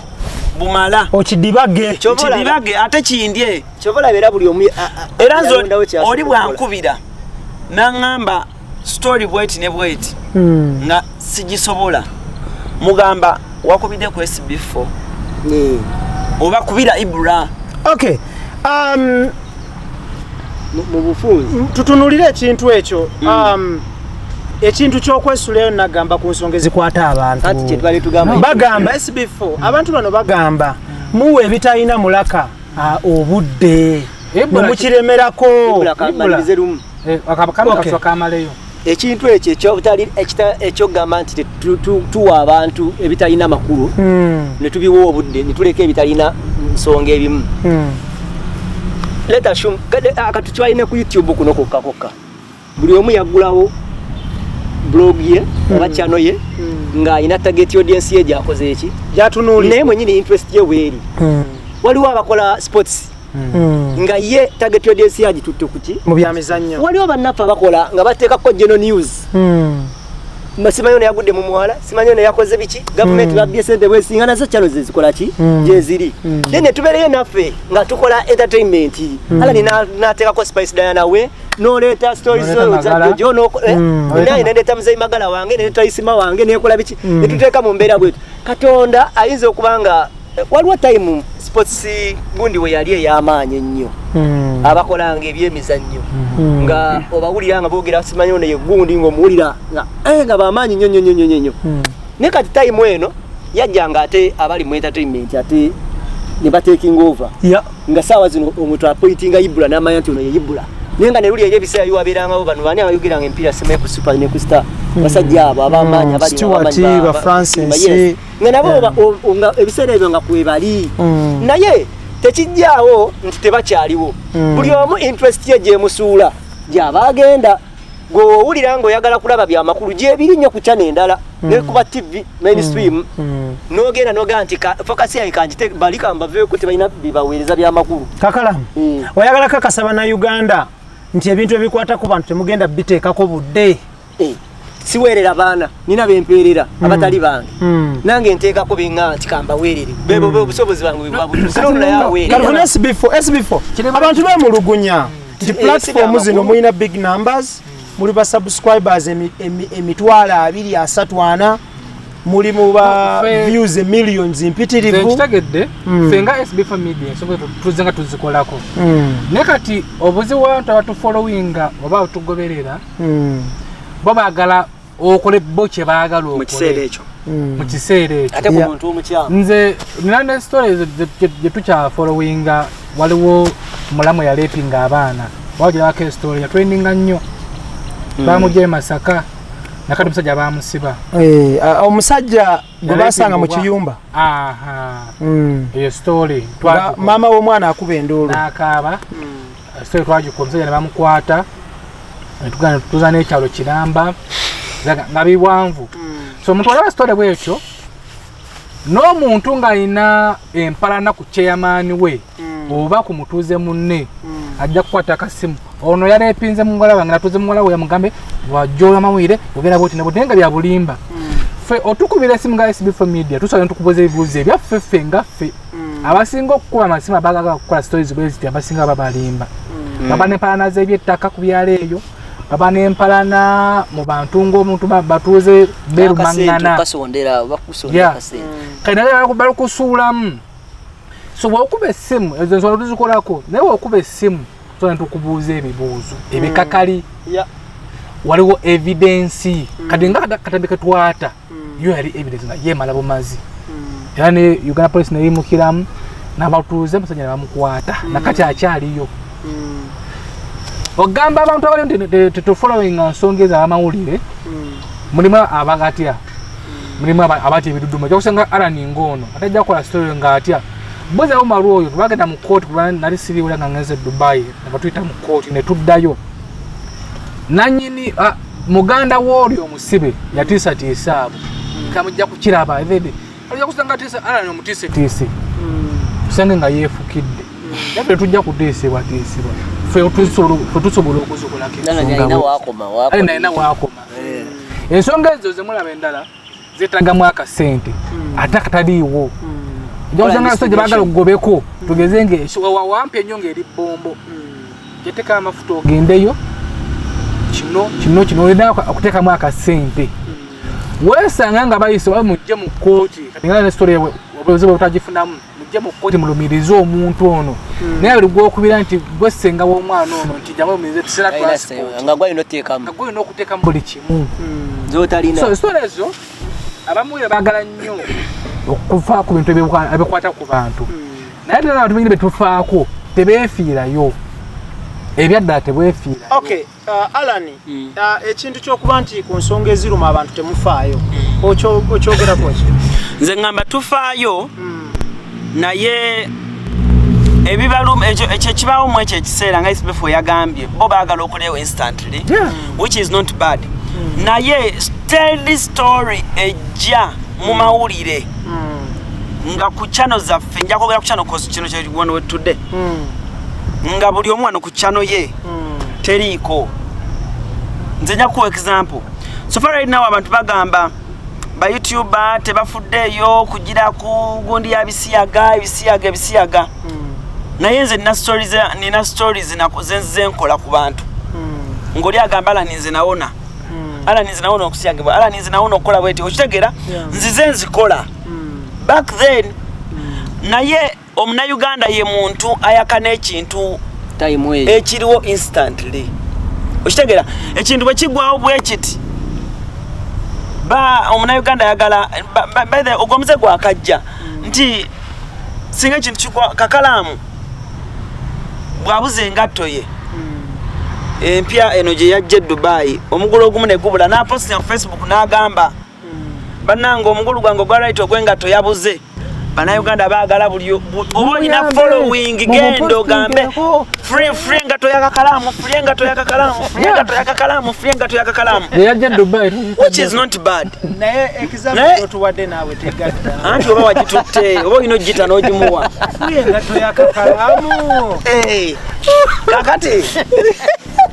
Bumala. Okidibage. Kidibage ate kindye. Kyova olaba era buli omu era nze oli bwankubira naŋŋamba story bweti ne bweti nga sigisobola, mugamba wakubidde ku SB4 oba kubira Ibra. Okay. Mu bufunzi tutunulire ekintu ekyo. Ekintu ky'okwesuleyo nagamba ku nsonga ezikwata abantu. Anti kye twali tugamba. Bagamba SB4 abantu bano bagamba muwe ebitalina mulaka obudde nemukiremerako. Malirize lumu. Ekintu ekyo ekyobutali ekyogamba nti tuwa abantu ebitalina makulu ne tubiwa obudde ne tuleka ebitalina nsonga ebimu. Let assume akatukyalina ku YouTube kuno kokka kokka. Buli omu yaggulawo blog ye oba channel ye ng'alina target audience ye gy'akoze eki gy'atunuulira naye mwennyini interest ye weeri. Waliwo abakola sports nga ye target audience ye agitutte ku ki mu byamizannyo. Waliwo bannaffe abakola nga bateekako general news. Simanyi ono yagudde mu muwala, simanyi ono yakoze biki, gavumenti babbye ssente bwesinga nazo channel ze zikola ki gyeziri. Then ne tubeereyo naffe nga tukola entertainment. Ala n'ateekako Spice Diana we noleeta stories za Jojo naye nendeeta Muzeeyi Magala wange nendeeta Isima wange nekola biki ne tuteeka mu mbeera bwetu. Katonda ayinza okuba nga waliwo time sports gundi we yali ey'amaanyi ennyo abakolanga ebyemizannyo nga obawulira nga boogera simanyi ono ye gundi ng'omuwulira nga nga bamaanyi nnyo nnyo nnyo nnyo. Naye kati time eno yajjanga ate abali mu entertainment ate ne batekinga over nga saawa zino omuntu apointinga Ibra n'amanya nti ono ye Ibra. Naye nga ne luli eri ebiseera biwabeerangawo bano baani abayogeranga emipiira simanyi ku Super ne ku Star basajja abo ab'amaanyi abali Stewart, ba Francis nga nabo ebiseera ebyo nga kwebali. Naye tekijjaawo nti tebakyaliwo. Buli omu interest ye gyemusuula gy'aba agenda. Gwe owulira ng'oyagala kulaba byamakulu gyebiri nnyo ku channel endala ne kuba TV mainstream n'ogenda n'ogamba nti focus yange kanjite bali kambaveeko tebalina bibaweereza byamakulu. Kakalamu oyagala kakasa bannayuganda nti ebintu ebikwata ku bantu temugenda biteekako budde. Siweerera baana nina bempeerera abatali bange nange nteekako benga nti kambaweerere bebo obusobozi bwange bwe buba. SB4 abantu bemulugunya nti platform zino mulina big numbers, muli ba subscribers emitwalo 2 3 4, muli mu ba views millions mpitirivu. Nkitegedde ffe nga SB4 Media ensonga tuzze nga tuzikolako. Naye kati obuzibu bw'abantu abatufollowinga oba abatugoberera bo baagala okole bo kye baagala okole mu kiseera ekyo. Mu kiseera ekyo. Ate ku muntu omukyamu. Nze nina ne stories gye tukyafollowinga, waliwo mulamu yalepinga abaana wagirako story yatrendinga nnyo bamugye Masaka nakati omusajja bamusiba. Omusajja gwe basanga mu kiyumba. Eyo story maama w'omwana akuba enduulu n'akaaba. Story twagikuba omusajja ne bamukwata netugenda tuza n'ekyalo kiramba nga biwanvu. So omuntu alaba story bwekyo n'omuntu ng'alina empalana ku chairman we oba ku mutuuze munne ajja kukwata akasimu ono yalepinze muwala wange natuze muwala we yamugambe wajjola amawulire ogenda bwoti ne bwoti nga bya bulimba. Ffe otukubira esimu nga SB4 Media tusobola tukubuuza ebibuuzo ebyaffe ffe nga ffe abasinga okukuba amasimu abaagala kukola stories bwe ziti abasinga babalimba. Baba n'empalana z'ebyettaka ku byalo eyo, baba n'empalana mu bantu ng'omuntu batuuze beerumangana. Kati naye balukusuulamu. So bw'okuba essimu ezo ensonga tuzikolako, naye bw'okuba essimu tusobola tukubuuza ebibuuzo ebikakali. Waliwo evidence kati nga katambi ketwata yo yali evidence nga yeemala bumazi. Era ne Uganda Police neyimukiramu n'abatuuze omusajja ne bamukwata nakati akyaliyo. Ogamba abantu abali nti tetufollowinga nsonga ezo abamawulire mulimu abagatya, mulimu abatya ebiduduma. Ojja kusanga Alan ng'ono atajja kukola story ng'atya. Mbuuza Umaru oyo twagenda mu kkooti kuba nali siriiwo nga ngenze Dubai ne batuyita mu kkooti ne tuddayo. Nannyini muganda w'oli omusibe yatiisatiisa abo kamujja kukiraba evede ojja kusanga atiisa Alan omutiisetiise tusange nga yeefukidde. Naye ffe tujja kutiisibwatiisibwa ffe tusobola okuzikolako ensonga nalina waakoma. Ensonga ezo zemulaba endala zeetagamu akasente ate akataliiwo. Ojja kusanga baagala okugobeko tugeze nge wampa ennyo ng'eri bbombo gyeteeka amafuta ogendeyo kino kino kino olina okuteekamu akasente. Weesanga nga bayise oba mujje mu kkooti, kati nga ne story obuzibu obutagifunamu, mujje mu kkooti mulumirize omuntu ono, naye buli gwokubira nti gwe ssenga w'omwana ono nti jangu olumirize tusera transport nga gwalina oteekamu nga gwolina okuteekamu buli kimu zotalina. So story ezo abamu baagala nnyo okufa ku bintu ebikwata ku bantu, naye ate abantu bingi betufaako tebeefiirayo, ebyaddala tebwefiirayo. Okay, Alan, ekintu ky'okuba nti ku nsonga eziruma abantu temufaayo, okyogerako ki? Nze ngamba tufaayo, naye ebibaluma ekyo ekibaawo mu ekyo ekiseera nga SBF yagambye bo baagala okolewo instantly, which is not bad, naye steady story ejja mu mawulire nga ku channel zaffe, nja kwogera ku channel cause kino kyewano wetudde, nga buli omu wano ku channel ye teriiko. Nze nja kuwa example. So far right now abantu bagamba ba youtuber tebafuddeeyo kugira ku gundi ya bisiyaga ebisiyaga ebisiyaga, naye nze nina stories, nina stories zenzize nkola ku bantu ng'oli agamba, "Alani, nze nawona. Alani, nze nawona okusiyagibwa. Alani, nze nawona okukola bweti." Okitegeera? Nzize nzikola back then, naye omunayuganda ye muntu ayakana ekintu time eyo ekiriwo instantly. Okitegeera? Ekintu bwe kiggwawo bwe kiti, ba omunayuganda ayagala by the way, ogwo omuze gwakajja nti singa ekintu kigwa, kakalaamu bw'abuza engatto ye empya eno gye yajja e Dubai, omugulu ogumu ne gubula, n'apostinga ku Facebook n'agamba, "Bannange, omugulu gwange ogwa right ogw'engatto yabuze." Bannayuganda baagala buli oba olina following, genda ogambe, "Free, free engatto yakakalaamu, free engatto yakakalaamu, free engatto yakakalaamu, free engatto yakakalaamu," Yajja Dubai. which is not bad. Naye example otuwadde naawe tegatta. Anti oba wagitutte, oba olina ogiyita n'ogimuwa. Free engatto yakakalaamu. Eh,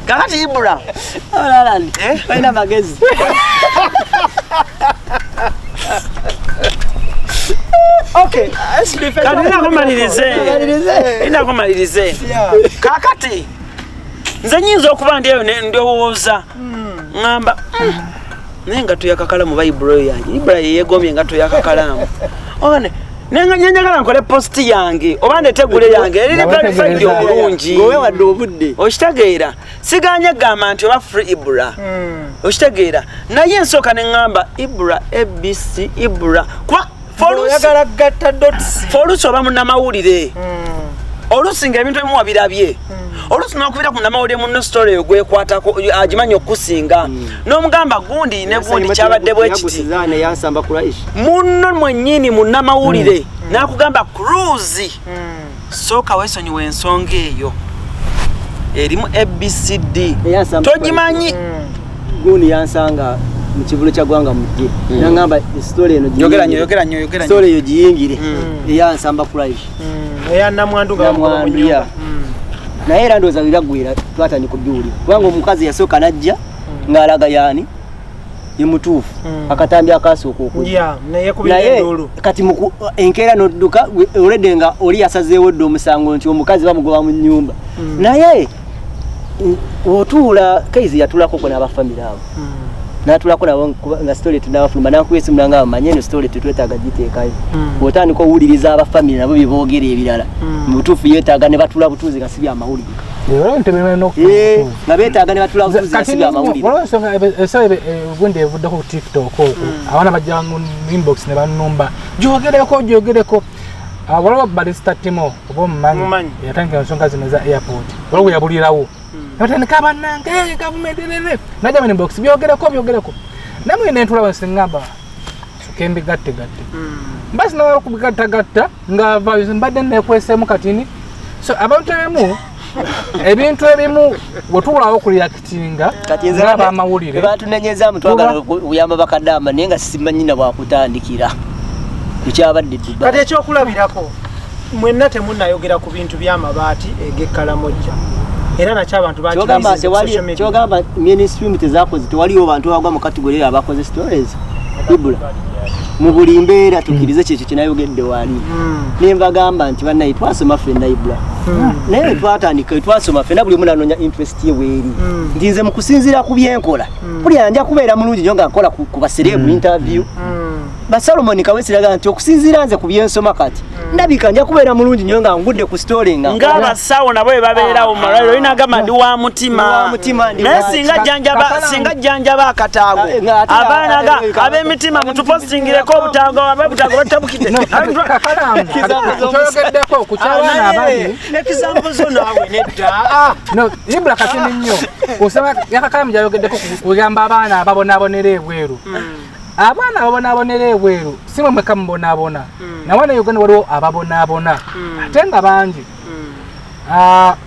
kakati Ibra Alan, Eh? balina magezi. Okay, SB. Kati ninakumalirize. Ninakumalirize. Kakati nze nyinza okuba ndi eyo ndowooza ŋŋamba, naye engatto yakakalamu ba Ibra oyo yange, Ibra yeyegombye engatto yakakalamu." Oba nenjagala nkole post yange oba ndetegule yange eriri verified obulungi. Ng'owewadde obudde. Okitegeera? Siganye gamba nti oba free Ibra, okitegeera? Naye nsooka ne ŋŋamba Ibra ABC Ibra, kuba Oyagala gatta dots. Oluusi oba munnamawulire, oluusi ng'ebintu ebimu wabirabye, oluusi n'okubira ku munnamawulire munno story eyo gwekwatako agimanyi okusinga, n'omugamba gundi ne gundi kyabadde bwe kiti. Yagusizaana yansamba ku Raish. Munno mwennyini munnamawulire n'akugamba, "Cruise, sooka weesonyiwa ensonga eyo erimu ABCD." Eyansamba. Togimanyi. Gundi yansanga mu kibulo kya Gwanga Mujje. Nangamba story eno Yogera nnyo, yogera nnyo, yogera nnyo. Story eyo giyingire. Eyansamba ku Raish. Eya namwandu nga bamugoba mu Namwandu, nnyumba. yeah. Naye era ndowooza biraggwera twatandika okubiwulira kubanga omukazi yasooka najja ng'alaga yaani ye mutuufu, akatambi akasooka okujja. Yeah, naye kubira Naye enduulu. kati enkeera nodduka olwedde nga oli yasazeewo dda omusango nti omukazi bamugoba mu nnyumba, naye otuula kaizi yatulako n'abafamire abo, n'atulako nabo nga story tenabafuluma, nakuba esimu nanga, "Manye eno story tetwetaaga giteekayo." Bw'otandika owuliriza abafamire nabo byeboogera ebirala, mu butuufu yeetaaga ne batula butuuzi nga si byamawulire. Nga beetaaga ne batula butuuzi nga si byamawulire. Waliwo ensonga ebiseera gundi evuddeko ku TikTok okwo, abaana bajja mu inbox ne banumba, "Gyogereko, gyogereko." Ah, waliwo Barista Timo, oba omumanyi? Mumanyi. Yatandika ensonga zino eza airport, waliwo we yabulirawo nabatandika, "Bannange, gavumenti rere," najja mu inbox, "Byogereko, byogereko." Namwe nentula wansi ngamba soke mbigattegatte, mba sinamala okubigattagatta nga values mbadde nekwesemu katini. So abantu ebimu, ebintu ebimu wetubulawo okureactinga Kati nze ng'abamawulire. batunenyezaamu twagala okuyamba bakadama, naye nga simanyi na bwakutandikira kukyabadde Kati Dubai. ekyokulabirako, mwenna temunnayogera ku bintu by'amabaati eg'ekkalamojja, era nakyo abantu Kyogamba bakirayizinze ku tewali social media. Kyogamba mainstream tezakoze, tewaliwo bantu abagwa mu category abakoze stories. Ibula mu buli mbeera tukkirize kyekyo kyenayogedde wali. Ne mbagamba nti bannaye twasoma ffenna Ibula. Naye twatandika twasoma ffenna buli omu n'anoonya interest ye weeri. Nti nze mu kusinziira ku byenkola buli nja kubeera mulungi nnyo nga nkola ku baserebu interview. Ba Solomon Kawesi raga nti okusinziira nze ku byensoma kati ndabika nja kubeera mulungi nnyo nga ngudde ku story nga ng'abasawo nabo bwe babeerawo mu malwaliro olina agamba ndi wa mutima naye singa jjanjaba akataago abaana ab'emitima mutupostingireko obutaago ab'obutaago batabukidde kyoyogeddeko ku ky'abaana abali n'example zo naawe nedda. No, Ibula katini nnyo osaba yakakalamu gyayogeddeko kugamba abaana ababonaabonera ebweru. Abaana ababonaabonera ebweru si mwe mwekka mubonaabona. Naye wano e Uganda waliwo ababonaabona ate nga bangi.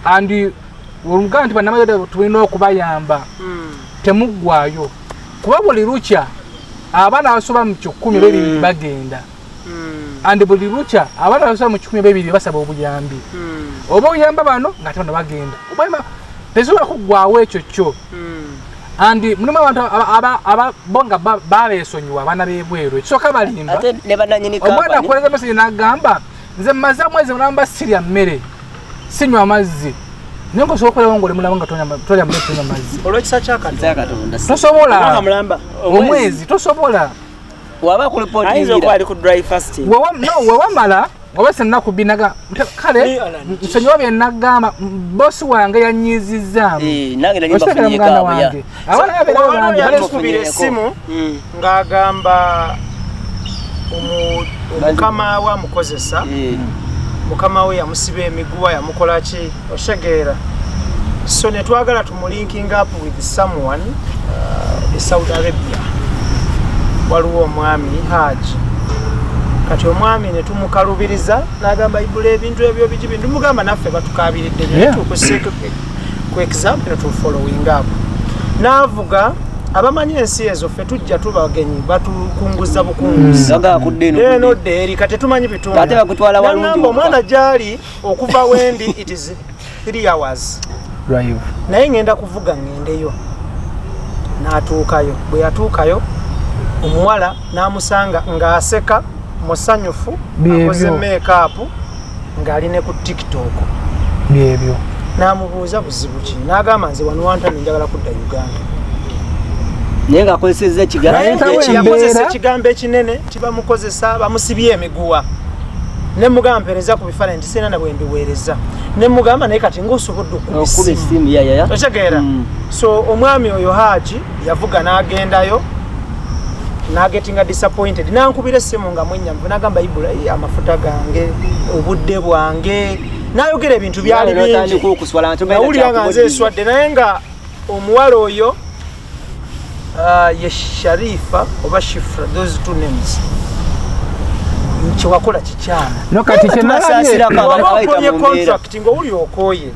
Andi olugamba nti bannamawulire tulina okubayamba temuggwayo kuba buli lukya abaana abasoba mu 12 bagenda. Andi buli lukya abaana abasoba mu 12 basaba obuyambi. Oba oyamba bano ng'ate bano bagenda. Tesobola kuggwawo ekyo kyo. Andi mulimu abantu aba bonga babeesonyiwa abaana b'ebweru ekisooka balimba. Ate ne bannannyini Omwana kampani. akuweereza message n'agamba nze mmaze omwezi mulamba sirya mmere sinywa mazzi naye ng'osobola okubeerawo ng'oli mulamu nga tolya mmere tonywa mazzi. Olw'ekisa kya Katonda. Tosobola. Mulamba. Omwezi tosobola. Waba ku report Ayinza okuba ali ku dry fasting. Wewamala wabese ennaku bbiri naga kale nsonyiwa bye nagamba bosi wange yannyiizizzaamu. Nange nali Okitegera mbafunyeeko muganda abo, ya. wange. Abaana babeerawo Waliwo bangi. yatukubira essimu ng'agamba omukama we amukozesa, mukama we yamusiba emiguwa yamukola ki otegeera. So ne twagala tumulinking up with someone e Saudi Arabia. Waliwo omwami Haji. Kati omwami ne tumukalubiriza n'agamba Ibula ebintu ebyo biki bintu mugamba naffe batukabiridde Yeah. tukuseke ku example to following up. N'avuga abamanyi ensi ezo ffe tujja tubagenyi batukunguza bukunguzi. Baga kudde eno. Eno dde eri kati tetumanyi bitundu. Ate bakutwala walungi N'angamba wokka. omwana gy'ali okuva wendi it is 3 hours. Drive. Naye ngenda kuvuga ngendeyo. N'atuukayo. Bwe yatuukayo omuwala n'amusanga ng'aseka musanyufu akoze make-up ng'ali ne ku TikTok. Byebyo. N'amubuuza buzibu ki? N'agamba nze wano wantane njagala kudda Uganda. Naye ng'akozesezza ekigambo. Yakozesa ekigambo ekinene tibamukozesa bamusibye emiguwa. Ne mugamba mpeereza ku bifaananyi nti sirina na bwe mbiweereza. Ne mugamba naye kati ng'osobodde okukuba essimu. Ya. Otegeera? So omwami oyo Haji yavuga n'agendayo n'agetinga disappointed. N'ankubira essimu nga mwennyamivu n'agamba Ibula amafuta gange, obudde bwange. N'ayogera ebintu byali bingi. Nawulira nga nze nswadde naye nga omuwala oyo ye Sharifa oba Shifra, those two names. Kyewakola kikyamu. No kati kye nalabye. Oba okonye contract ng'owuli okooye.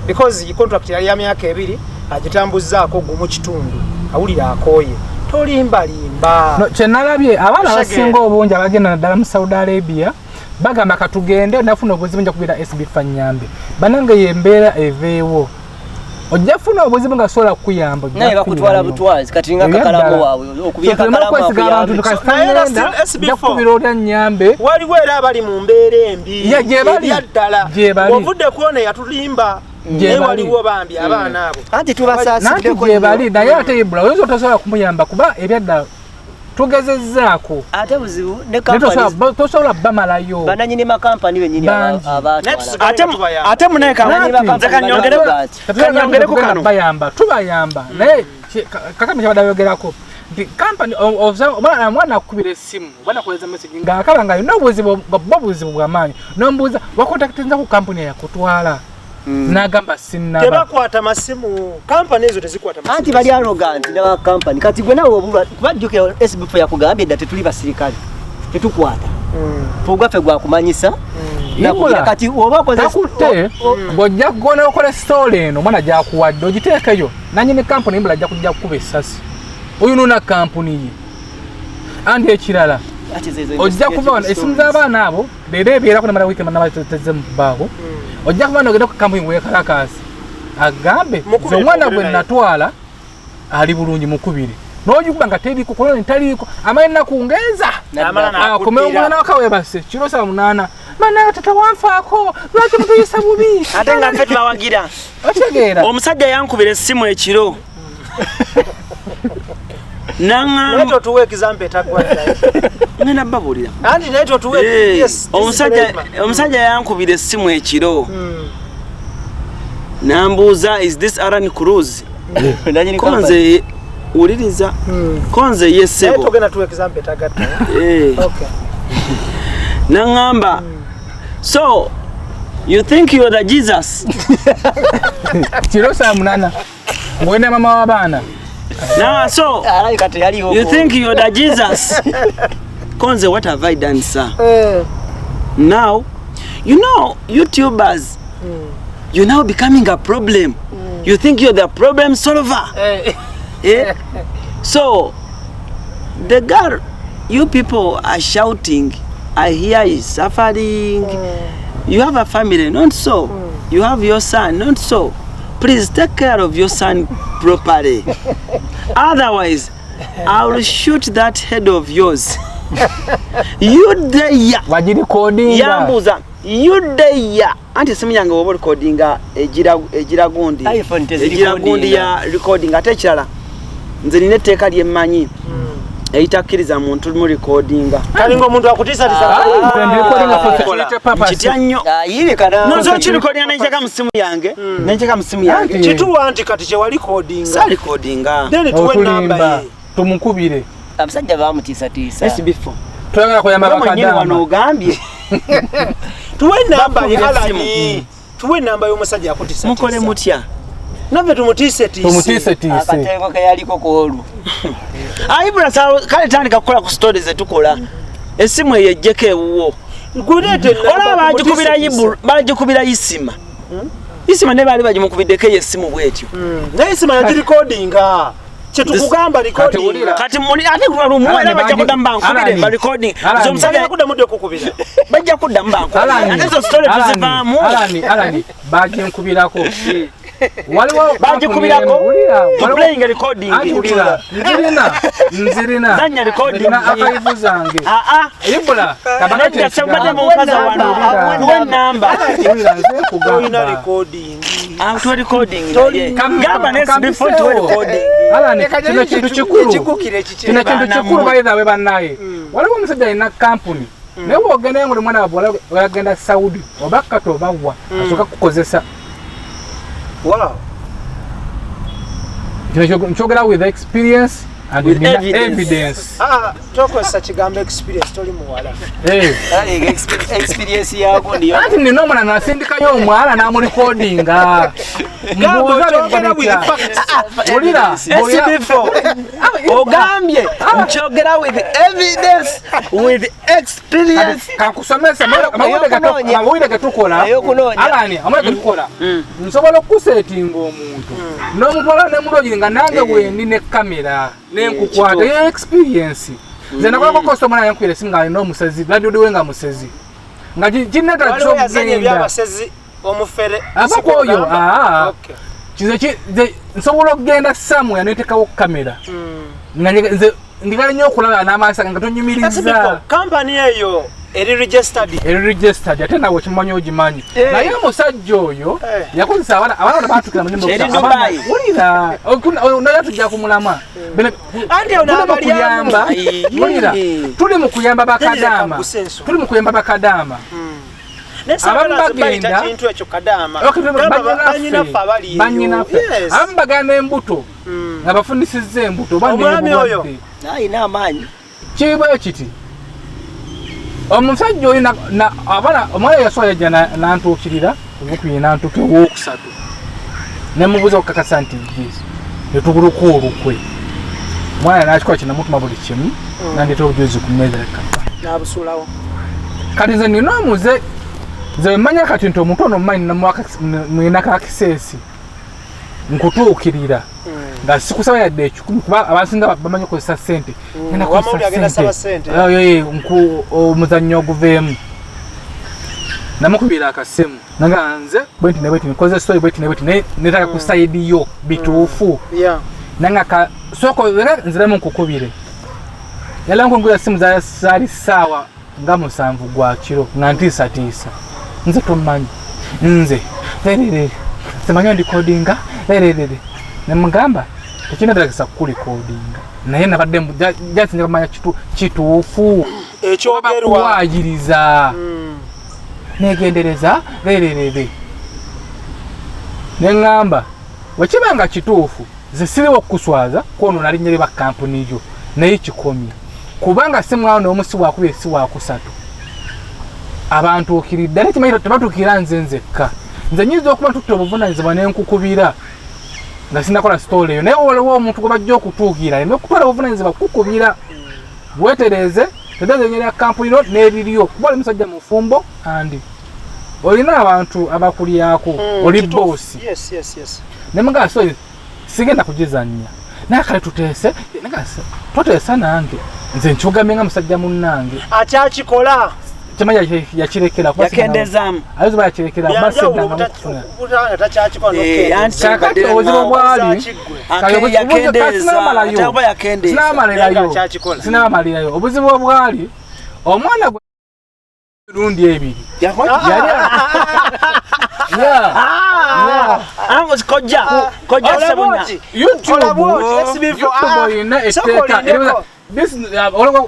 Because contract yali ya myaka 2 agitambuzzaako gumu kitundu. Awulira akooye. Tolimbalimba. No kye nalabye abaana abasinga obungi abagenda naddala mu Saudi Arabia bagamba katugende nafuna obuzibu nja kubeera SB Fanyambe. Bannange y'embeera eveewo. Ojja kufuna obuzibu nga sobola kukuyamba. Naye bakutwala butwazi kati nga kakalamu waabwe okubye kakalamu akuyambe. Nja kukubira olya nnyambe. Waliwo era abali mu mbeera embi. Gye bali. Ovudde ku ono yatulimba. Naye waliwo bambi abaana abo. Anti tubasaasiddeko nnyo. Gye bali naye ate Ibula oyinza otosobola kumuyamba kuba ebyaddala tugezezzaako. Ate buzibu ne companies tosobola bamalayo. Bannannyini makampani bennyini abaatwala. Ate munaye kanyongereko kano. Tubayamba naye kakame kyabadde ayogerako nti kampani omwana akukubira essimu oba nakuweereza message ng'akaba nga alina obuzibu bwo buzibu bw'amaanyi n'omubuuza wakontaktinza ku kampuni eyakutwala. N'agamba sinnaba. Tebakwata masimu. Kampani ezo tezikwata masimu. Anti bali arrogant n'aba kampani. Kati gwe nawe obulwa kubajjukira SB4 yakugambye dda tetuli basirikale. Tetukwata. Ogwaffe gwakumanyisa. Nakugira kati oba okoze takutte bw'ojja kugona okola story eno omwana gy'akuwadde ogiteekeyo nannyini kampuni Ibula ajja kujja kukuba essasi. Oyunuuna kampuni ye. Andi ekirala ojja kuva wano essimu z'abaana abo leero ebeerako namala wiiki tezze mu bbaawo. Ojja kuba nogenda ku kampuni weekalakaasi agambe omwana gwe natwala ali bulungi mukubire. N'ogikuba nga teriiko, koloni taliiko, amanyi nakungeeza. Akomewo omwana wakawebase kiro saa 8. Mana tata wanfaako, lwaki mutuyisa bubi? Ate nga ffe tubawagira. Otegeera. Omusajja yankubira essimu ekiro. Naye totuwa example etaggwa. Ngenda babuulira. Anti naye totuwa yes. Omusajja yankubira essimu ekiro. Nambuuza, is this Aaron Cruz? Konze wuliriza. Konze yesebo. Naye togenda tuwa example etagatta. Okay. Nangamba. So you think you're the Jesus? Kiro saa 8. Ngwena mama w'abaana. Now, so you think you're the Jesus? Konze, what have I done, sir? Now, you know, YouTubers, you're now becoming a problem. You think you're the problem solver. Eh? So, the girl you people are shouting, I hear is suffering. You have a family, not so. You have your son, not so. Please take care of your son properly. Otherwise, I will shoot that head of yours. You dare. Yambuza. You dare. Anti simu yange wobo recordinga ejira gundi. Ejira gundi ya recording ate ekirala. Nze nina etteeka lye mmanyi. Eitakkiriza muntu mu recordinga. Kalinga omuntu akutiisatiisa. Kitya nnyo. Nonso kirecordinga nenjeka mu simu yange. Nenjeka mu simu yange. Kituwa nti kati kye warecordinga. Sa recordinga. Then tuwe namba ye. Tumukubire. Abasajja bamutiisatiisa. SB4. Twagala kuyamba bakadama. Wano ogambye. Tuwe namba ye Alani. Tuwe namba y'omusajja akutiisatiisa. Mukole mutya. Naffe tumutiisetiise. Tumutiisetiise. Akateeko ke yaliko ku olwo. Ayibula kale tandika kukola ku stories zetukola. Essimu eyo ejjeko ewuwo. Olaba bagikubira Isima. Isima ne baali bagimukubiddeko eyo essimu bw'etyo. Naye Isima yagirecordinga. Kyetukugamba recording. Kati muli ate era bajja kuddamu bankubire ba recording. Nze omusajja yakuddamu ddi okukubira? Bajja kuddamu bankubire. Ate ezo story tuzivaamu. Alani baginkubirako. Waliwo bagikubirako. Playing a recording. Nzirina. Zanya recording. Archive zange. Ibula. Kabakati sembadde mu nkaza wano. Tuwe namba. Olina recording. Tuwe recording. Gamba ne before tuwe recording. Alani kino kintu kikulu. Kino kintu kikulu bayitha we bannaye. Waliwo omusajja alina kampuni. Naye bw'ogenda ng'oli mwana wa agenda Saudi oba Qatar oba wa asooka kukozesa. Wow. Nkyogera with experience and with evidence. Tokozesa kigambo experience toli muwala. Experience yako ndiyo. Anti nina omwana nasindikayo omwala n'amurecordinga. Mbuuza with facts. Wulira. SB4. Ogambye nkyogera with evidence, with experience. Kankusomesa amawulire getukola. Alani amawulire getukola. Nsobola okusetinga omuntu. N'omutwala ne mulogi nga nange wendi ne kamera. Nenkukwata ye experience. Nze nakolako customer yankwira esimu nga alina omusezi, landlord we nga musezi. Nga kineta kyogenda. Ebyabasezi omufere. Abako oyo. Kize nsobola okugenda somewhere neteekawo kamera. Nga nze ndigala nnyo okulaba n'amaaso nga tonyumiriza. Company eyo eri registered. Eri registered ate nawe okimanyi ogimanyi. Naye omusajja oyo yakozesa abaana baatukira mu nyumba. Wulira naye tujja kumulamwa. Anti ono abaliyamba. Wulira tuli mu kuyamba bakadaama. Tuli mu kuyamba bakadaama. Abamu bagenda kintu ekyo kadaama. Bannyinaffe. Abamu bagenda embuto nga bafunisizza embuto oba omwami oyo alina amaanyi. Kiri bwe kiti. Omusajja oyo abaana omwana yasooka yajja n'antuukirira obukubiri n'antuuka owookusatu. Ne mubuuza okukakasa nti Yesu. Ne tuguluka olukwe. Omwana n'akikola kye namutuma buli kimu n'andeetera obujulizi ku mmeeza kapa. N'abusuulawo. Kati nze nina omuze nze mmanya kati nti omuntu ono mmanyi mulina ka kiseesi nkutuukirira nga sikusaba yadde 10 kuba abasinga bamanyi okukozesa ssente. Ngenda kukozesa ssente. Omuzannyo oguveemu. Namukubira akasimu nanga nze bwenti ne bwenti nkoze story bwenti ne bwenti netaka ku side yo bituufu. Nanga soko nziramu nkukubire. Yala nkungula simu za sali sawa nga 7 gwa kiro nga 9:09. Nze tomanyi. Nze. Lerere. Simanyi ndikodinga. Lerere. Nemugamba tekinadagisa kulikodinga. Naye nabadde just ngamanya kituufu. Ekyogerwa. Kuwayiriza. Negendereza lerere. Nengamba wekibanga kituufu ze siriwo kuswaza kono nalinyere ba company yo naye kikomye kubanga si mwana omusi wakubye si wakusatu abantu okiridde ate kimanyi tebatukira nze nzekka nze nyinza okuba ntutte obuvunanyizibwa ne nkukubira nga sinakola story eyo naye waliwo omuntu gwe bajja okutuukira aleme okutwala obuvunanyizibwa kukubira weetereeze tegeeza erinnya lya kampuni yo n'eriryo kuba oli musajja mufumbo andi olina abantu abakulyako oli boosi. Yes. Ne mugamba so sigenda kugizannya naye kale tuteese toteesa nange nze nkyugamye nga musajja munnange akyakikola kimanya yakirekera yakendezaamu ayinza oba yakirekera kakati obuzibu bwali sinabamalirayo obuzibu obwali omwana mirundi ebiri YouTube this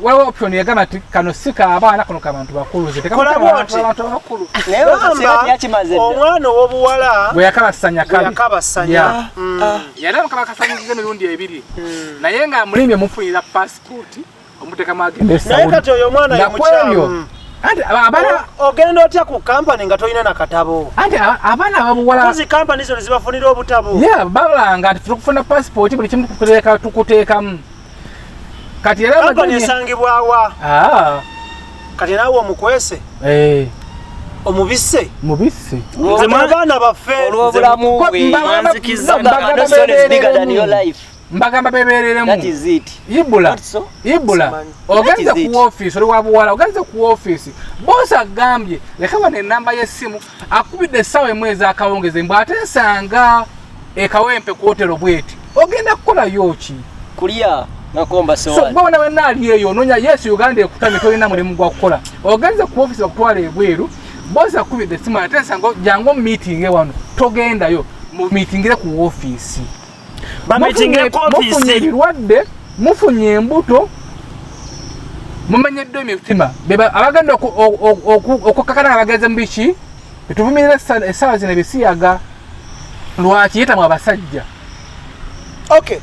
waliwo option yagamba nti kano si k'abaana kano k'abantu bakulu abantu abakulu omwana ow'obuwala bwe yakabasanya kabi yali amukabakasanyiza emirundi ebiri naye nga mulimbye mufunira passport omuteekamu agende naye kati oyo omwana ye mukyamu anti abaana ogenda otya ku kampani nga tolina na katabo anti abaana ababuwala kozi kampani zino zibafunira obutabo balanga nti tukufuna passport buli kimu tukuteekamu kati era kampani esangibwawa kati naawe omukwese omubisse mubisse abaana baffe olw'obulamu bwe mbagamba bebereremu ibula ibula ogenze ku office oli wabuwala ogenze ku office boss agambye leka wano enamba y'essimu akubidde essaawa emu ez'akawungezi mbw ate nsanga ekawempe ku hotelo bweti ogenda kukolayo ki kulya nakomba so gwe wena ali eyo onoonya yes Uganda ekutamye tolina mulimu gwa kukola ogenze ku office bakutwala ebweru boss akubidde essimu ate nsanga jangu mu meeting wano togendayo mu meetingire ku office mufunye ebirwadde mufunye embuto mumenyeddwa emitima abagenda okukakana abagenze mu biki betuvumirira essaawa zino ebisiyaga lwaki yeetamu abasajja. Okay,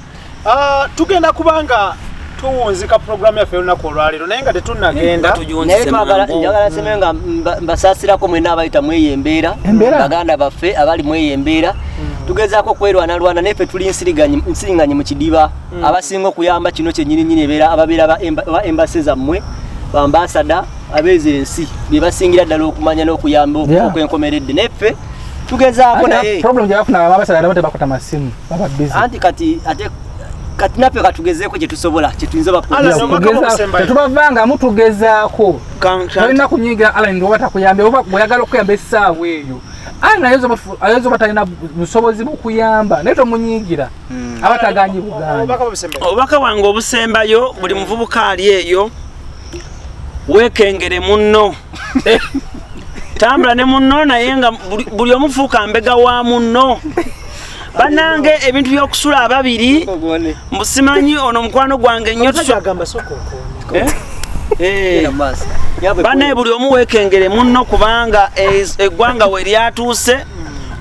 tugenda kubanga tuwunzika programu yaffe olunaku olwaleero naye nga tetunnagenda naye njagala nseme nga mbasaasirako mwenna abayita mweyo embeera baganda baffe abali mweyo embeera tugezaako okwerwanalwana naye ffe tuli nsiringanyi mu kidiba abasinga okuyamba kino kyennyininyini ebeera ababeera ba embase zammwe bambasada abeeza ensi bye basingira ddala okumanya n'okuyamba okwenkomeredde naye ffe tugezaako naye problem gye bafuna abambasada nabo tebakwata masimu baba busy anti kati ate kati naffe katugezeeko kye tusobola kye tuyinza tetubavangamu tugezaako tolina kunyigira Alan oba takuyambye oba bw'oyagala okuyamba essaawa eyo Alan ayinza oba talina busobozi bukuyamba naye tomunyigira aba taganyi buganyi. Obubaka bwange obusembayo buli muvubuka ali eyo weekengere munno tambula ne munno naye nga buli omufuuka mbega wa munno. Banange ebintu by'okusula ababiri mbusimanyi ono mukwano gwange nnyo banaye buli omu weekengere munno kubanga eggwanga we lyatuuse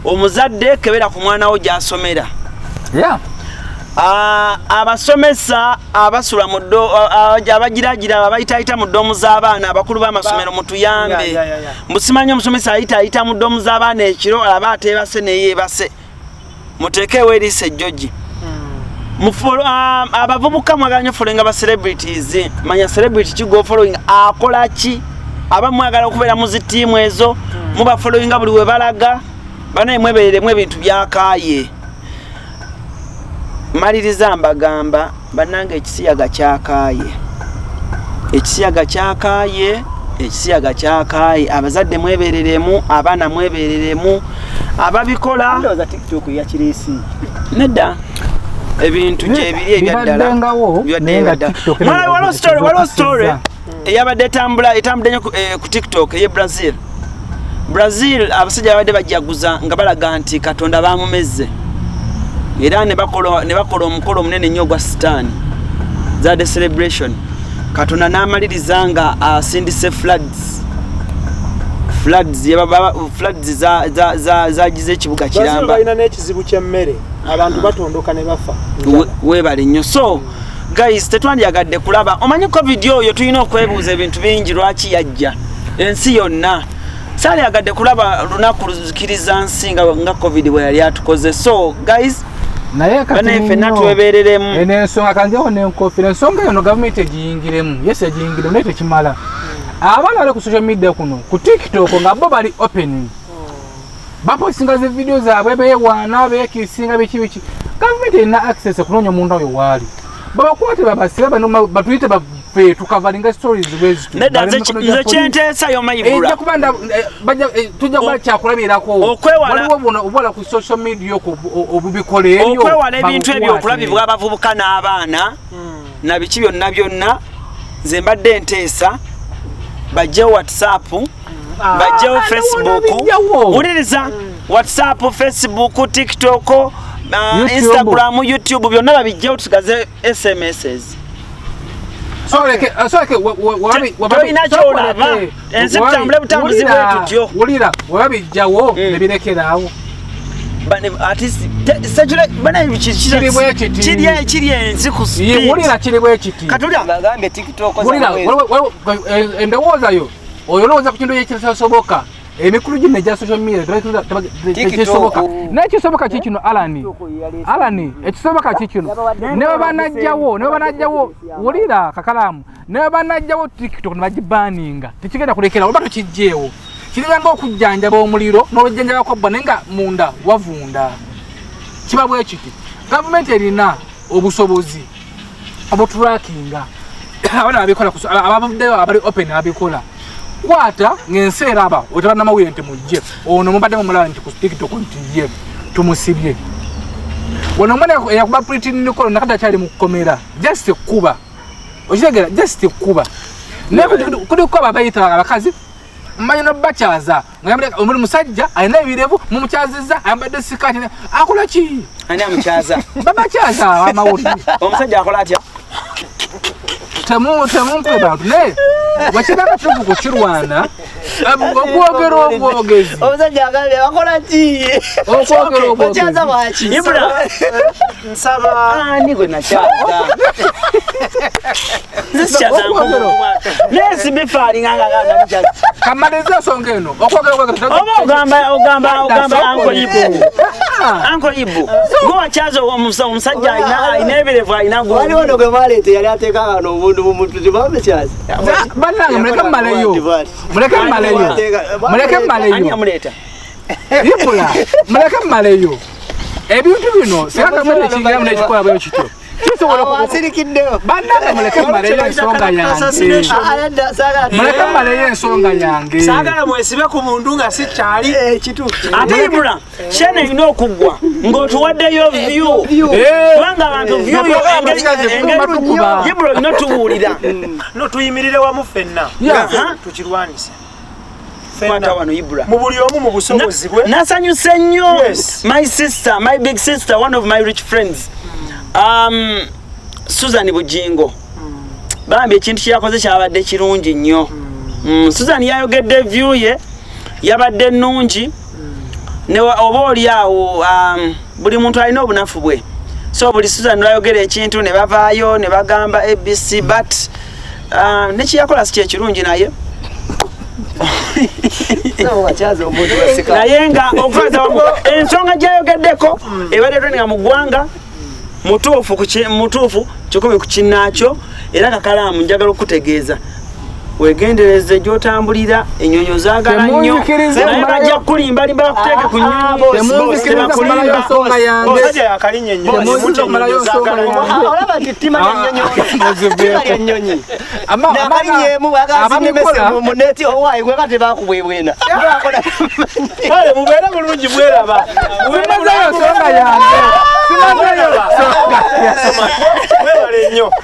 omuzadde kebera ku mwana wo gy'asomera. Abasomesa abasula mu abagiragira abayitaayita mu doomu z'abaana abakulu b'amasomero mutuyambe mbusimanyi omusomesa ayitaayita mu doomu z'abaana ekiro aba ateebase neyeebase muteekewo eriiso ejjogi. Abavubuka mwagala nnyo followinga ba celebrities manya celebrity ki go following akola ki abamu mwagala okubeera mu zi ttiimu ezo muba followinga buli we balaga banaye mwebereremu ebintu byakaaye. Maliriza mbagamba bannange ekisiyaga kyakaaye ekisiyaga kyakaaye ekisiyaga kyakaaye abazadde mwebereremu abaana mwebereremu ababikola TikTok yakirisi nedda Ebintu gyebiri ebyaddala. Bibaddengawo, naye nga TikTok Mwana, waliwo story eza. Eyabadde etambula, etambudde nnyo ku TikTok eye Brazil. Brazil abasajja babadde bajaguza nga balaga nti Katonda bamumezze, era ne bakola omukolo omunene nnyo ogwa sitaani zadde celebration. Katonda n'amaliriza nga asindise floods zagize ekibuga Brazil kiramba. Balina n'ekizibu ky'emmere, abantu batondoka ne bafa. Weebale nnyo. So guys, tetwandyagadde kulaba, omanyi COVID oyo tulina okwebuuza ebintu bingi, lwaki yajja ensi yonna. Saalyagadde kulaba lunaku luzikiriza nsi nga COVID bwe yali atukoze. So guys, Naye kati banaye ffenna nnyo, twebereremu. Eno ensonga kanjeho n'enkofiira, ensonga eno gavumenti egiyingiremu. Yes, egiyingiremu, naye tekimala. Abaana bali ku social media kuno, ku TikTok, nga bo bali open, bapostinga zi video zaabwe, beewaana, beekisinga, biki biki. Gavumenti erina access okunoonya omuntu oyo waali, babakwate, babasibe bano, batuyite baffe tukavalinga stories bwezityo. Nedda, nze kyenteesayo mayibula Ejja kuba tujja kuba kyakulabirako. Waliwo buno obuwala ku social media okwo obubikola ebyo. Okwewala ebintu ebyo Babukwate. okulabibwa abavubuka n'abaana na biki byonna byonna. Nze mbadde nteesa bajjewo WhatsApp, bajjewo Ah, Facebook. bijjawo. Wuliriza, WhatsApp, Facebook, TikTok, YouTube. Instagram, YouTube, byonna babijjewo, tusigaze SMSs. So leke Tolina kyolaba. Ensi tutambule butambuzi bwe tutyo. Wulira, wababijjawo ne birekeraawo. At least, bana, Kiri bwe kiti. kiri ensi ku speed. Wulira, kiri bwe kiti. Katulya. Bagambye TikTok. Wulira, endowooza yo oyo, olowooza ku kintu ekitasoboka. Emikulu gino egya social media tekisoboka, naye ekisoboka ki kino, Alani? Alani, ekisoboka ki kino? Ne bwe banajjawo, wulira kakalaamu, ne bwe banajjawo TikTok ne bagibaninga, tekigenda kulekera oba tokijjeewo. Kiribanga okujjanjaba omuliro n'olujjanjabako bbwa, naye nga munda wavunda. Kiba bwe kiti, gavumenti erina obusobozi obutrackinga abaana babikola, abavuddeyo abali open ababikola. Kwata ng'ensi eraba, otaba namawulire nti mujje ono mubadde mumulaba nti ku TikTok nti ye tumusibye. Wano omwana eyakuba Pretty Nicole nakati akyali mu kkomera, just kuba okitegera, just kuba. Naye kuliko ababayita abakazi, mmanyi nobakyaza, omuli musajja alina ebirevu, mumukyaziza, ayambadde sikaati, akola ki? Ani amukyaza? Babakyaza amawulire. Omusajja akola atya? Temunkube bantu, naye wakibanga kituufu kukirwana, okwogera obwogezi. Omusajja agambye bakola ki? Okwogera obwogezi. Okyaza bwaki? Ibra. Nsaba. Ani gwe nakyaza? Nze sikyaza. Naye sibifaalinga nga nga Kamaliriza ensonga eno, okwogera obwogezi. Oba ogamba Uncle Ibu, Uncle Ibu, gwe wakyaza omusajja alina ebirevu, alina Waliwo no gwe mwaleeta yali ateeka wano obuntu mu mutwe, tebamukyaza. Bannange, muleke mmaleyo, muleke mmaleyo, muleke Ani mmaleyo. amuleeta? Ibula, muleke mmaleyo. Ebintu bino singa gavumenti ekiyingiramu nekikola bwe kityo, kisobola Asirikiddeyo. Bannange, muleke mmaleyo ensonga yange, muleke mmaleyo ensonga yange. Saagala mwesibe ku muntu nga si kyali. Kituufu. Ate Ibula, shene erina okuggwa ng'otuwaddeyo view, kubanga abantu view yo Tukuba. Ibula olina otubuulira. No, tuyimirire wamu ffenna. Tukirwanise. Kwata wano, Ibula. Mu buli omu mu busobozi bwe. Nasanyuse nnyo. Yes. My sister, my big sister, one of my rich friends, Susan Bujingo, bambi ekintu kyeyakoze kyabadde kirungi nnyo. Susan yayogedde view ye yabadde nnungi. Oba oli awo, buli muntu alina obunafu bwe, so buli Susan lwayogera ekintu ne bavaayo ne bagamba ABC, but nekiyakola si kyekirungi, naye Wakyaza omuntu wasika. Naye nga okwaza wamu ensonga gyayogeddeko ebadde trending mu ggwanga, mutuufu 100 ku kinnaakyo. Era kakalaamu, njagala okutegeeza Wegendereze gy'otambulira, ennyonyi zaagala nnyo. Temunzikiriza Naye kumalayo- bajja kukulimbalimba bakuteeke ku nnyonyi. Temunzikiriza kumalayo nsonga yange. Omusajja yakalinnya ennyonyi. Temunzikiriza kumalayo nsonga yange. Ah, olaba nti ttima lya nnyonyi, ttima lya nnyonyi. Abamikola- Nakalinyeemu agazinemese mu neti owaayi gwe kati bakubwebwena. Kale mubeere bulungi, bweraba. Simazeyo nsonga yange, simazeyo nsonga yange. Mwebale nnyo.